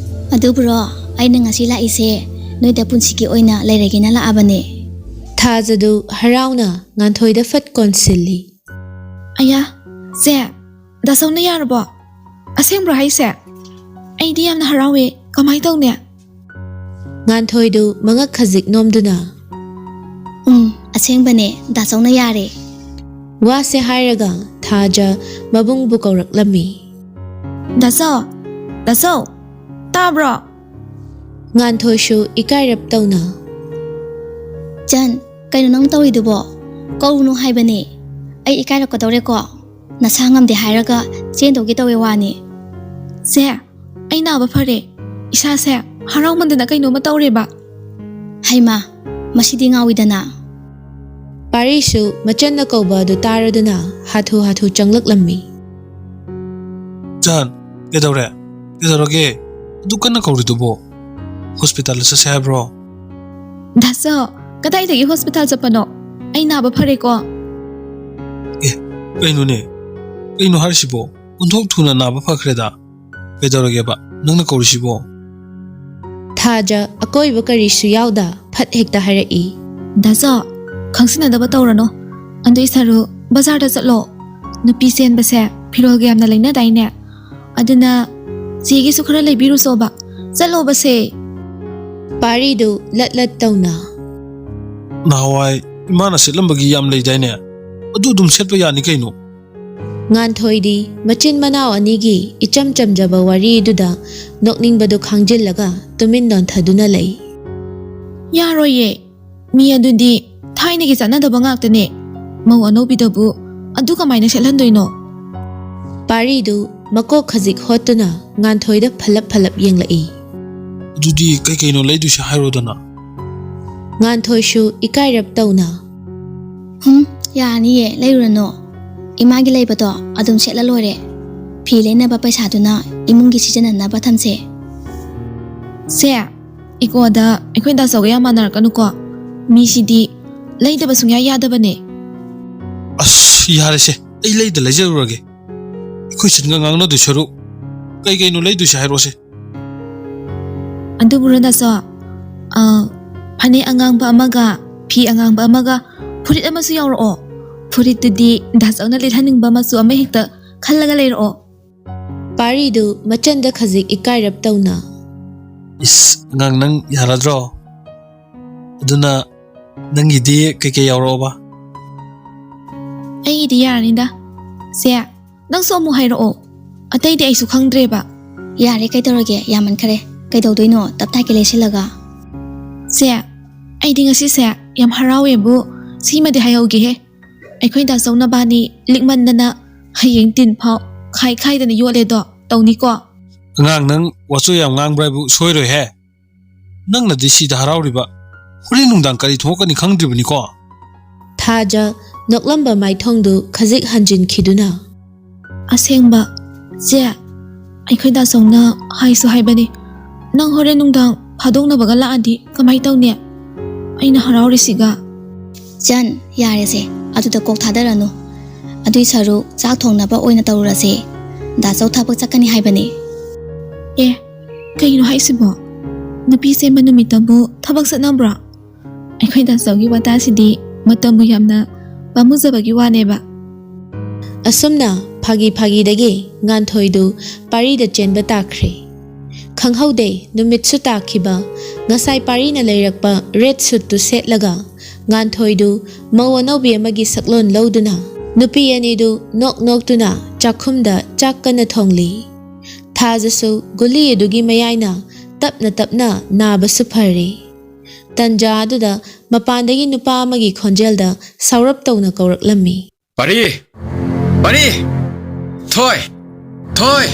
ꯑꯗꯨꯕꯨꯔꯣ, ꯑꯩꯅ ꯉꯁꯤ ꯂꯥꯛꯏꯁꯦ ꯅꯣꯏꯗ ꯄꯨꯟꯁꯤꯒꯤ ꯑꯣꯏꯅ ꯂꯩꯔꯒꯦꯅ ꯂꯥꯛꯑꯕꯅꯦ꯫ ꯊꯥꯖꯗꯨ ꯍꯔꯥꯎꯅ ꯉꯥꯟꯊꯣꯏꯗ ꯐꯠ ꯀꯣꯟꯁꯤꯜꯂꯤ꯫ ꯑꯌꯥ, ꯆꯦ, ꯗꯥꯆꯧꯅ ꯌꯥꯔꯕꯣ? ꯑꯁꯦꯡꯕ꯭ꯔꯣ ꯍꯥꯏꯁꯦ? ꯑꯩꯗꯤ ꯌꯥꯝꯅ ꯍꯔꯥꯎꯋꯦ꯫ ꯀꯃꯥꯏ ꯇꯧꯅꯤ? ꯉꯥꯟꯊꯣꯏꯗꯨ ꯃꯉꯛ ꯈꯖꯤꯛ ꯅꯣꯝꯗꯨꯅ, ꯎꯝ, ꯑꯁꯦꯡꯕꯅꯦ, ꯗꯥꯆꯧꯅ ꯌꯥꯔꯦ꯫ ꯋꯥꯁꯦ ꯍꯥꯏꯔꯒ ꯊꯥꯖ ꯃꯕꯨꯡꯕꯨ ꯀꯧꯔꯛꯂꯝꯃꯤ꯫ "ꯗꯥꯆꯧ, ꯗꯥꯆꯧ, ꯇꯥꯕ꯭ꯔꯣ?" ꯉꯥꯟꯊꯣꯏꯁꯨ ꯏꯀꯥꯏꯔꯞ ꯇꯧꯅ꯫ "ꯆꯟ, ꯀꯩꯅꯣ ꯅꯪ ꯇꯧꯔꯤꯗꯨꯕꯣ? ꯀꯧꯔꯨꯅꯨ ꯍꯥꯏꯕꯅꯦ꯫ ꯑꯩ ꯏꯀꯥꯏꯔꯛꯀꯗꯧꯔꯦꯀꯣ꯫ ꯅꯁꯥ ꯉꯝꯗꯦ ꯍꯥꯏꯔꯒ ꯆꯦꯟꯗꯧꯒꯦ ꯇꯧꯋꯦ ꯋꯥꯅꯤ꯫" "ꯁꯦ, ꯑꯩ ꯅꯥꯕ ꯐꯔꯦ꯫ ꯏꯁꯥꯁꯦ ꯍꯔꯥꯎꯃꯟꯗꯅ ꯀꯩꯅꯣꯝꯃ ꯇꯧꯔꯦꯕ꯫" "ꯍꯩꯃꯥ, ꯃꯁꯤꯗꯤ ꯉꯥꯎꯏꯗꯅ꯫" ꯄꯥꯔꯤꯁꯨ ꯃꯆꯟꯅ ꯀꯧꯕ ꯑꯗꯨ ꯇꯥꯔꯗꯨꯅ ꯍꯥꯊꯨ ꯍꯥꯊꯨ ꯆꯪꯂꯛꯂꯝꯃꯤ꯫ "ꯆꯟ, ꯀꯩꯗꯧꯔꯦ? ꯀꯩꯗꯧꯔꯒꯦ? ꯑꯗꯨ ꯀꯟꯅ ꯀꯧꯔꯤꯗꯨꯕꯣ? ꯍꯣꯁꯄꯤꯇꯥꯜꯗ ꯆꯠꯁꯦ ꯍꯥꯏꯕ꯭ꯔꯣ?" "ꯗꯥꯆꯧ, ꯀꯗꯥꯏꯗꯒꯤ ꯍꯣꯁꯄꯤꯇꯥꯜ ꯆꯠꯄꯅꯣ? ꯑꯩ ꯅꯥꯕ ꯐꯔꯦꯀꯣ꯫" "ꯑꯦ, ꯀꯩꯅꯣꯅꯦ? ꯀꯩꯅꯣ ꯍꯥꯏꯔꯤꯁꯤꯕꯣ? ꯑꯣꯟꯊꯣꯛ ꯊꯨꯅ ꯅꯥꯕ ꯐꯈ꯭ꯔꯦꯗ꯫ ꯀꯩꯗꯧꯔꯒꯦꯕ ꯅꯪꯅ ꯀꯧꯔꯤꯁꯤꯕꯣ?" ꯊꯥꯖ ꯑꯀꯣꯏꯕ ꯀꯔꯤꯁꯨ ꯌꯥꯎꯗ ꯐꯠ ꯍꯦꯛꯇ ꯍꯥꯏꯔꯛꯏ꯫ "ꯗꯥꯆꯧ, ꯈꯪꯁꯤꯟꯅꯗꯕ ꯇꯧꯔꯅꯨ꯫ ꯑꯗꯨꯏ ꯁꯔꯨꯛ ꯕꯖꯥꯔꯗ ꯆꯠꯂꯣ꯫ ꯅꯨꯄꯤ ꯆꯦꯟꯕꯁꯦ ꯐꯤꯔꯣꯜꯒ ꯌꯥꯝꯅ ꯂꯩꯅꯗꯥꯏꯅꯦ? ꯑꯗꯨꯅ ꯆꯦꯒꯤꯁꯨ ꯈꯔ ꯂꯩꯕꯤꯔꯨꯆꯣꯕ꯫ ꯆꯠꯂꯣꯕꯁꯦ꯫" ꯄꯥꯔꯤꯗꯨ ꯂꯠ ꯂꯠ ꯇꯧꯅ꯫ "ꯅꯍꯥꯟꯋꯥꯏ ꯏꯃꯥꯅ ꯁꯦꯠꯂꯝꯕꯒꯤ ꯌꯥꯝ ꯂꯩꯗꯥꯏꯅꯦ? ꯑꯗꯨ ꯑꯗꯨꯝ ꯁꯦꯠꯄ ꯌꯥꯅꯤ ꯀꯩꯅꯣ꯫" ꯉꯥꯟꯊꯣꯏꯗꯤ ꯃꯆꯤꯟ ꯃꯅꯥꯎ ꯑꯅꯤꯒꯤ ꯏꯆꯝ ꯆꯝꯖꯕ ꯋꯥꯔꯤꯗꯨꯗ ꯅꯣꯛꯅꯤꯡꯕꯗꯨ ꯈꯥꯡꯖꯤꯜꯂꯒ ꯇꯨꯃꯤꯟ ꯅꯣꯟꯊꯗꯨꯅ ꯂꯩ꯫ "ꯌꯥꯔꯣꯏꯌꯦ꯫ ꯃꯤ ꯑꯗꯨꯗꯤ ꯊꯥꯏꯅꯒꯤ ꯆꯠꯅꯗꯕ ꯉꯥꯛꯇꯅꯦ꯫ ꯃꯧ ꯑꯅꯧꯕꯤꯗꯕꯨ ꯑꯗꯨ ꯀꯃꯥꯏꯅ ꯁꯦꯠꯍꯟꯗꯣꯏꯅꯣ?" ꯄꯥꯔꯤꯗꯨ ꯃꯀꯣꯛ ꯈꯖꯤꯛ ꯍꯣꯠꯇꯨꯅ ꯉꯥꯟꯊꯣꯏꯗ ꯐꯜꯂꯞ ꯐꯜꯂꯞ ꯌꯦꯡꯂꯛꯏ꯫ "ꯑꯗꯨꯗꯤ ꯀꯩꯀꯩꯅꯣ ꯂꯩꯗꯣꯏꯁꯦ ꯍꯥꯏꯔꯣꯗꯅ꯫" ꯉꯥꯟꯊꯣꯏꯁꯨ ꯏꯀꯥꯏꯔꯞ ꯇꯧꯅ꯫ "ꯍꯨꯝ, ꯌꯥꯔꯅꯤꯌꯦ, ꯂꯩꯔꯨꯔꯅꯨ꯫ ꯏꯃꯥꯒꯤ ꯂꯩꯕꯗꯣ ꯑꯗꯨꯝ ꯁꯦꯠꯂ ꯂꯣꯏꯔꯦ꯫ ꯐꯤ ꯂꯩꯅꯕ ꯄꯩꯁꯥꯗꯨꯅ ꯏꯃꯨꯡꯒꯤ ꯁꯤꯖꯤꯟꯅꯅꯕ ꯊꯝꯁꯦ꯫" "ꯁꯦ, ꯏꯀꯣꯗ ꯑꯩꯈꯣꯏ ꯗꯥꯆꯧꯒ ꯌꯥꯝ ꯃꯥꯟꯅꯔꯛꯀꯅꯨꯀꯣ꯫ ꯃꯤꯁꯤꯗꯤ ꯂꯩꯗꯕ ꯁꯨꯡꯌꯥ ꯌꯥꯗꯕꯅꯦ꯫" "ꯑꯁ, ꯌꯥꯔꯦꯁꯦ, ꯑꯩ ꯂꯩꯗ ꯂꯩꯖꯔꯨꯔꯒꯦ꯫ ꯑꯩꯈꯣꯏ ꯆꯤꯟꯒ ꯉꯥꯡꯅꯗꯣꯏ ꯁꯔꯨꯛ ꯀꯩ ꯀꯩꯅꯣ ꯂꯩꯗꯣꯏꯁꯦ ꯍꯥꯏꯔꯛꯑꯣꯁꯦ꯫" "ꯑꯗꯨꯕꯨꯔꯣ ꯗꯥꯆꯧ? ꯑ, ꯐꯅꯦꯛ ꯑꯉꯥꯡꯕ ꯑꯃꯒ, ꯐꯤ ꯑꯉꯥꯡꯕ ꯑꯃꯒ, ꯐꯨꯔꯤꯠ ꯑꯃꯁꯨ ꯌꯥꯎꯔꯛꯑꯣ꯫ ꯐꯨꯔꯤꯠꯇꯨꯗꯤ ꯗꯥꯆꯧꯅ ꯂꯤꯠꯍꯟꯅꯤꯡꯕ ꯃꯆꯨ ꯑꯃ ꯍꯦꯛꯇ ꯈꯜꯂꯒ ꯂꯩꯔꯛꯑꯣ꯫" ꯄꯥꯔꯤꯗꯨ ꯃꯆꯟꯗ ꯈꯖꯤꯛ ꯏꯀꯥꯏꯔꯞ ꯇꯧꯅ꯫ "ꯏꯁ, ꯑꯉꯥꯡ ꯅꯪ ꯌꯥꯔꯗ꯭ꯔꯣ? ꯑꯗꯨꯅ ꯅꯪꯒꯤꯗꯤ ꯀꯩꯀꯩ ꯌꯥꯎꯔꯛꯑꯣꯕ? ꯑꯩꯒꯤꯗꯤ ꯌꯥꯔꯅꯤꯗ꯫ ꯁꯦ, ꯅꯪꯁꯨ ꯑꯃꯨꯛ ꯍꯥꯏꯔꯛꯑꯣ꯫ ꯑꯇꯩꯗꯤ ꯑꯩꯁꯨ ꯈꯪꯗ꯭ꯔꯦꯕ꯫ ꯌꯥꯔꯦ, ꯀꯩꯗꯧꯔꯒꯦ? ꯌꯥꯝꯃꯟꯈꯔꯦ꯫ ꯀꯩꯗꯧꯗꯣꯏꯅꯣ ꯇꯞ ꯇꯥꯏꯒꯩ ꯂꯩꯁꯤꯜꯂꯒ? ꯁꯦ, ꯑꯩꯗꯤ ꯉꯁꯤꯁꯦ ꯌꯥꯝ ꯍꯔꯥꯎꯋꯦꯕꯨ꯫ ꯁꯤꯃꯗꯤ ꯍꯥꯏꯍꯧꯒꯦꯍꯦ꯫ ꯑꯩꯈꯣꯏ ꯗꯥꯆꯧ ꯅꯕꯥꯅꯤ ꯂꯤꯛꯃꯟꯗꯅ ꯍꯌꯦꯡ ꯇꯤꯟ ꯐꯥꯎ ꯈꯥꯏ ꯈꯥꯏꯗꯅ ꯌꯣꯠꯂꯦꯗꯣ꯫ ꯇꯧꯅꯤꯀꯣ? ꯑꯉꯥꯡ, ꯅꯪ ꯋꯥꯆꯣꯏ ꯌꯥꯝ ꯉꯥꯡꯕ꯭ꯔꯥ ꯍꯥꯏꯕꯨ ꯁꯣꯏꯔꯣꯏꯍꯦ꯫ ꯅꯪꯅꯗꯤ ꯁꯤꯗ ꯍꯔꯥꯎꯔꯤꯕ, ꯍꯣꯔꯦꯟ ꯅꯨꯡꯗꯥꯡ ꯀꯔꯤ ꯊꯣꯛꯂꯛꯀꯅꯤ ꯈꯪꯗ꯭ꯔꯤꯕꯅꯤꯀꯣ꯫ ꯊꯥꯖ ꯅꯣꯛꯂꯝꯕ ꯃꯥꯏꯊꯣꯡꯗꯨ ꯈꯖꯤꯛ ꯍꯟꯖꯤꯟꯈꯤꯗꯨꯅ꯫ ꯑꯁꯦꯡꯕ, ꯆꯦ, ꯑꯩꯈꯣꯏ ꯗꯥꯆꯧꯅ ꯍꯥꯏꯁꯨ ꯍꯥꯏꯕꯅꯤ, ꯅꯪ ꯍꯣꯔꯦꯟ ꯅꯨꯡꯗꯥꯡ ꯐꯥꯗꯣꯛꯅꯕꯒ ꯂꯥꯛꯑꯗꯤ ꯀꯃꯥꯏ ꯇꯧꯅꯤ? ꯑꯩꯅ ꯍꯔꯥꯎꯔꯤꯁꯤꯒ꯫ ꯆꯟ, ꯌꯥꯔꯦꯁꯦ, ꯑꯗꯨꯗ ꯀꯣꯛ ꯊꯥꯗꯔꯅꯨ꯫ ꯑꯗꯨꯏ ꯁꯔꯨꯛ ꯆꯥꯛ ꯊꯣꯡꯅꯕ ꯑꯣꯏꯅ ꯇꯧꯔꯨꯔꯁꯦ꯫ ꯗꯥꯆꯧ ꯊꯕꯛ ꯆꯠꯀꯅꯤ ꯍꯥꯏꯕꯅꯤ꯫ ꯑꯦ, ꯀꯩꯅꯣ ꯍꯥꯏꯁꯤꯕꯣ? ꯅꯨꯄꯤ ꯆꯦꯟꯕ ꯅꯨꯃꯤꯠꯇꯕꯨ ꯊꯕꯛ ꯆꯠꯅꯕ꯭ꯔꯣ? ꯑꯩꯈꯣꯏ ꯗꯥꯆꯧꯒꯤ ꯋꯥꯇꯥꯁꯤꯗꯤ ꯃꯇꯝꯕꯨ ꯌꯥꯝꯅ ꯄꯥꯝꯃꯨꯖꯕꯒꯤ ꯋꯥꯅꯦꯕ꯫ ꯑꯁꯨꯝꯅ ꯐꯥꯒꯤ ꯐꯥꯒꯤꯗꯒꯤ ꯉꯥꯟꯊꯣꯏꯗꯨ ꯄꯥꯔꯤꯗ ꯆꯦꯟꯕ ꯇꯥꯈ꯭ꯔꯦ꯫ ꯈꯪꯍꯧꯗꯦ ꯅꯨꯃꯤꯠꯁꯨ ꯇꯥꯈꯤꯕ꯫ ꯉꯁꯥꯏ ꯄꯥꯔꯤꯅ ꯂꯩꯔꯛꯄ ꯔꯦꯗ ꯁꯨꯠꯇꯨ ꯁꯦꯠꯂꯒ ꯉꯥꯟꯊꯣꯏꯗꯨ ꯃꯧ ꯑꯅꯧꯕꯤ ꯑꯃꯒꯤ ꯁꯛꯂꯣꯟ ꯂꯧꯗꯨꯅ ꯅꯨꯄꯤ ꯑꯅꯤꯗꯨ ꯅꯣꯛ ꯅꯣꯛꯇꯨꯅ ꯆꯥꯛꯈꯨꯝꯗ ꯆꯥꯛ ꯀꯟꯅ ꯊꯣꯡꯂꯤ꯫ ꯊꯥꯖꯁꯨ ꯒꯨꯂꯤ ꯑꯗꯨꯒꯤ ꯃꯌꯥꯏꯅ ꯇꯞꯅ ꯇꯞꯅ ꯅꯥꯕꯁꯨ ꯐꯔꯦ꯫ ꯇꯟꯖꯥ ꯑꯗꯨꯗ ꯃꯄꯥꯟꯗꯒꯤ ꯅꯨꯄꯥ ꯑꯃꯒꯤ ꯈꯣꯟꯖꯦꯜꯗ ꯁꯥꯎꯔꯞ ꯇꯧꯅ ꯀꯧꯔꯛꯂꯝꯃꯤ꯫ ꯄꯥꯔꯤ! ꯄꯥꯔꯤ! ꯊꯣꯏ! ꯊꯣꯏ!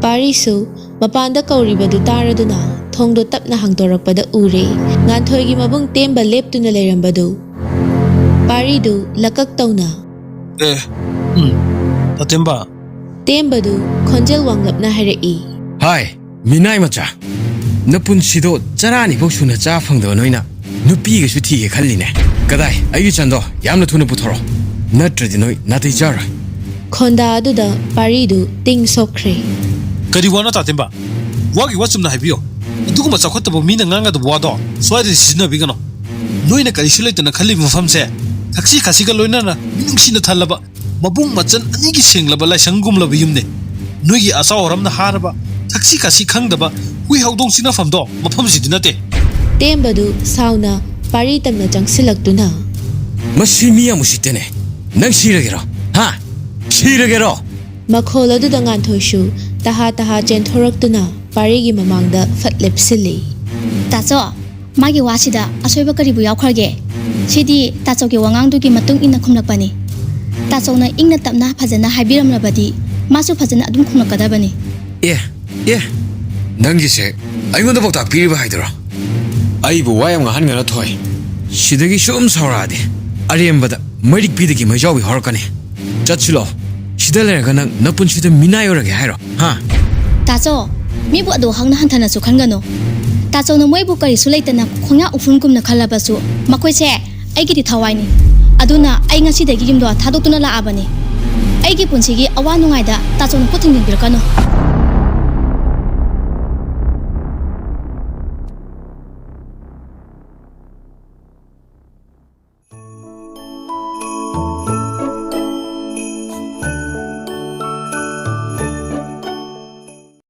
ꯄꯥꯔꯤꯁꯨ ꯃꯄꯥꯟꯗ ꯀꯧꯔꯤꯕꯗꯨ ꯇꯥꯔꯗꯨꯅ ꯊꯣꯡꯗꯣ ꯇꯞꯅ ꯍꯥꯡꯗꯣꯔꯛꯄꯗ ꯎꯔꯦ, ꯉꯥꯟꯊꯣꯏꯒꯤ ꯃꯕꯨꯡ ꯇꯦꯝꯕ ꯂꯦꯞꯇꯨꯅ ꯂꯩꯔꯝꯕꯗꯨ꯫ ꯄꯥꯔꯤꯗꯨ ꯂꯀꯛ ꯇꯧꯅ꯫ ꯑꯦ, ꯎꯝ, ꯇꯥꯇꯦꯝꯕ꯫ ꯇꯦꯝꯕꯗꯨ ꯈꯣꯟꯖꯦꯜ ꯋꯥꯡꯂꯞꯅ ꯍꯥꯏꯔꯛꯏ꯫ ꯍꯥꯏ, ꯃꯤꯅꯥꯏ ꯃꯆꯥ, ꯅꯄꯨꯟꯁꯤꯗꯣ ꯆꯔꯥ ꯑꯅꯤꯐꯥꯎ ꯁꯨꯅ ꯆꯥ ꯐꯪꯗꯕ ꯅꯣꯏꯅ ꯅꯨꯄꯤꯒꯁꯨ ꯊꯤꯒꯦ ꯈꯜꯂꯤꯅꯦ꯫ ꯀꯗꯥꯏ, ꯑꯩꯒꯤ ꯆꯟꯗꯣ ꯌꯥꯝꯅ ꯊꯨꯅ ꯄꯨꯊꯣꯔꯛꯑꯣ, ꯅꯠꯇ꯭ꯔꯗꯤ ꯅꯣꯏ ꯅꯥꯇꯩ ꯆꯥꯔꯣꯏ꯫ ꯈꯣꯟꯗꯥ ꯑꯗꯨꯗ ꯄꯥꯔꯤꯗꯨ ꯇꯤꯡ ꯁꯣꯛꯈ꯭ꯔꯦ꯫ ꯀꯔꯤ ꯋꯥꯅꯣ ꯇꯥꯇꯦꯝꯕ? ꯋꯥꯒꯤ ꯋꯥ ꯆꯨꯝꯅ ꯍꯥꯏꯕꯤꯌꯣ꯫ ꯑꯗꯨꯒꯨꯝꯕ ꯆꯥꯎꯈꯠꯇꯕ ꯃꯤꯅ ꯉꯥꯡꯒꯗꯕ ꯋꯥꯗꯣ ꯁ꯭ꯋꯥꯏꯗꯗꯤ ꯁꯤꯖꯤꯟꯅꯕꯤꯒꯅꯣ꯫ ꯅꯣꯏꯅ ꯀꯔꯤꯁꯨ ꯂꯩꯇꯅ ꯈꯜꯂꯤꯕ ꯃꯐꯝꯁꯦ ꯊꯛꯁꯤ ꯈꯥꯁꯤꯒ ꯂꯣꯏꯅꯅ ꯃꯤꯅꯨꯡꯁꯤꯅ ꯊꯜꯂꯕ ꯃꯕꯨꯡ ꯃꯆꯟ ꯑꯅꯤꯒꯤ ꯁꯦꯡꯂꯕ ꯂꯥꯏꯁꯪꯒꯨꯝꯂꯕ ꯌꯨꯝꯅꯤ꯫ ꯅꯣꯏꯒꯤ ꯑꯆꯥꯎ ꯑꯔꯝꯅ ꯍꯥꯔꯕ, ꯊꯛꯁꯤ ꯈꯥꯁꯤ ꯈꯪꯗꯕ ꯍꯨꯏ ꯍꯧꯗꯣꯡ ꯆꯤꯛꯅꯐꯝꯗꯣ ꯃꯐꯝꯁꯤꯗꯤ ꯅꯠꯇꯦ꯫ ꯇꯦꯝꯕꯗꯨ ꯁꯥꯎꯅ ꯄꯥꯔꯤ ꯇꯝꯅ ꯆꯪꯁꯤꯜꯂꯛꯇꯨꯅ꯫ "ꯃꯁꯤ ꯃꯤ ꯌꯥꯝ ꯎꯁꯤꯠꯇꯦꯅꯦ꯫ ꯅꯪ ꯁꯤꯔꯒꯦꯔꯣ? ꯍꯥ? ꯁꯤꯔꯒꯦꯔꯣ?" ꯃꯈꯣꯜ ꯑꯗꯨꯗ ꯉꯥꯟꯊꯣꯏꯁꯨ ꯇꯍꯥ ꯇꯍꯥ ꯆꯦꯟꯊꯣꯔꯛꯇꯨꯅ ꯄꯥꯔꯤꯒꯤ ꯃꯃꯥꯡꯗ ꯐꯠ ꯂꯦꯞꯁꯤꯜꯂꯤ꯫ "ꯇꯥꯆꯧ, ꯃꯥꯒꯤ ꯋꯥꯁꯤꯗ ꯑꯁꯣꯏꯕ ꯀꯔꯤꯕꯨ ꯌꯥꯎꯈ꯭ꯔꯒꯦ? ꯁꯤꯗꯤ ꯇꯥꯆꯧꯒꯤ ꯋꯥꯉꯥꯡꯗꯨꯒꯤ ꯃꯇꯨꯡ ꯏꯟꯅ ꯈꯨꯝꯂꯛꯄꯅꯤ꯫ ꯇꯥꯆꯧꯅ ꯏꯪꯅ ꯇꯞꯅ ꯐꯖꯅ ꯍꯥꯏꯕꯤꯔꯝꯂꯕꯗꯤ ꯃꯥꯁꯨ ꯐꯖꯅ ꯑꯗꯨꯝ ꯈꯨꯝꯂꯛꯀꯗꯕꯅꯤ꯫" "ꯑꯦ, ꯑꯦ, ꯅꯪꯒꯤꯁꯦ ꯑꯩꯉꯣꯟꯗ ꯄꯥꯎꯇꯥꯛ ꯄꯤꯔꯤꯕ ꯍꯥꯏꯗꯨꯔꯣ? ꯑꯩꯕꯨ ꯋꯥ ꯌꯥꯝ ꯉꯥꯡꯍꯟꯒꯅꯨ, ꯊꯣꯏ꯫ ꯁꯤꯗꯒꯤ ꯁꯨꯝ ꯁꯥꯎꯔꯛꯑꯗꯤ ꯑꯔꯦꯝꯕꯗ ꯃꯩꯔꯤꯛꯄꯤꯗꯒꯤ ꯃꯩꯖꯥꯎꯕꯤ ꯍꯧꯔꯛꯀꯅꯤ꯫ ꯆꯠꯁꯤꯂꯣ꯫ ꯁꯤꯗ ꯂꯩꯔꯒ ꯅꯪ ꯅꯄꯨꯟꯁꯤꯗ ꯃꯤꯅꯥꯏ ꯑꯣꯏꯔꯒꯦ ꯍꯥꯏꯔꯣ? ꯍꯥ?" "ꯇꯥꯆꯧ, ꯃꯤꯕꯨ ꯑꯗꯨ ꯍꯛꯅ ꯍꯟꯊꯅꯁꯨ ꯈꯟꯒꯅꯨ꯫ ꯇꯥꯆꯧꯅ ꯃꯣꯏꯕꯨ ꯀꯔꯤꯁꯨ ꯂꯩꯇꯅ ꯈꯣꯡꯌꯥ ꯎꯐꯨꯟꯒꯨꯝꯅ ꯈꯜꯂꯕꯁꯨ ꯃꯈꯣꯏꯁꯦ ꯑꯩꯒꯤꯗꯤ ꯊꯋꯥꯏꯅꯤ꯫ ꯑꯗꯨꯅ ꯑꯩ ꯉꯁꯤꯗꯒꯤ ꯌꯨꯝꯗꯣ ꯊꯥꯗꯣꯛꯇꯨꯅ ꯂꯥꯛꯑꯕꯅꯤ꯫ ꯑꯩꯒꯤ ꯄꯨꯟꯁꯤꯒꯤ ꯑꯋꯥ ꯅꯨꯡꯉꯥꯏꯗ ꯇꯥꯆꯧꯅ ꯈꯨꯠ ꯊꯤꯡꯖꯤꯟꯕꯤꯔꯛꯀꯅꯨ꯫"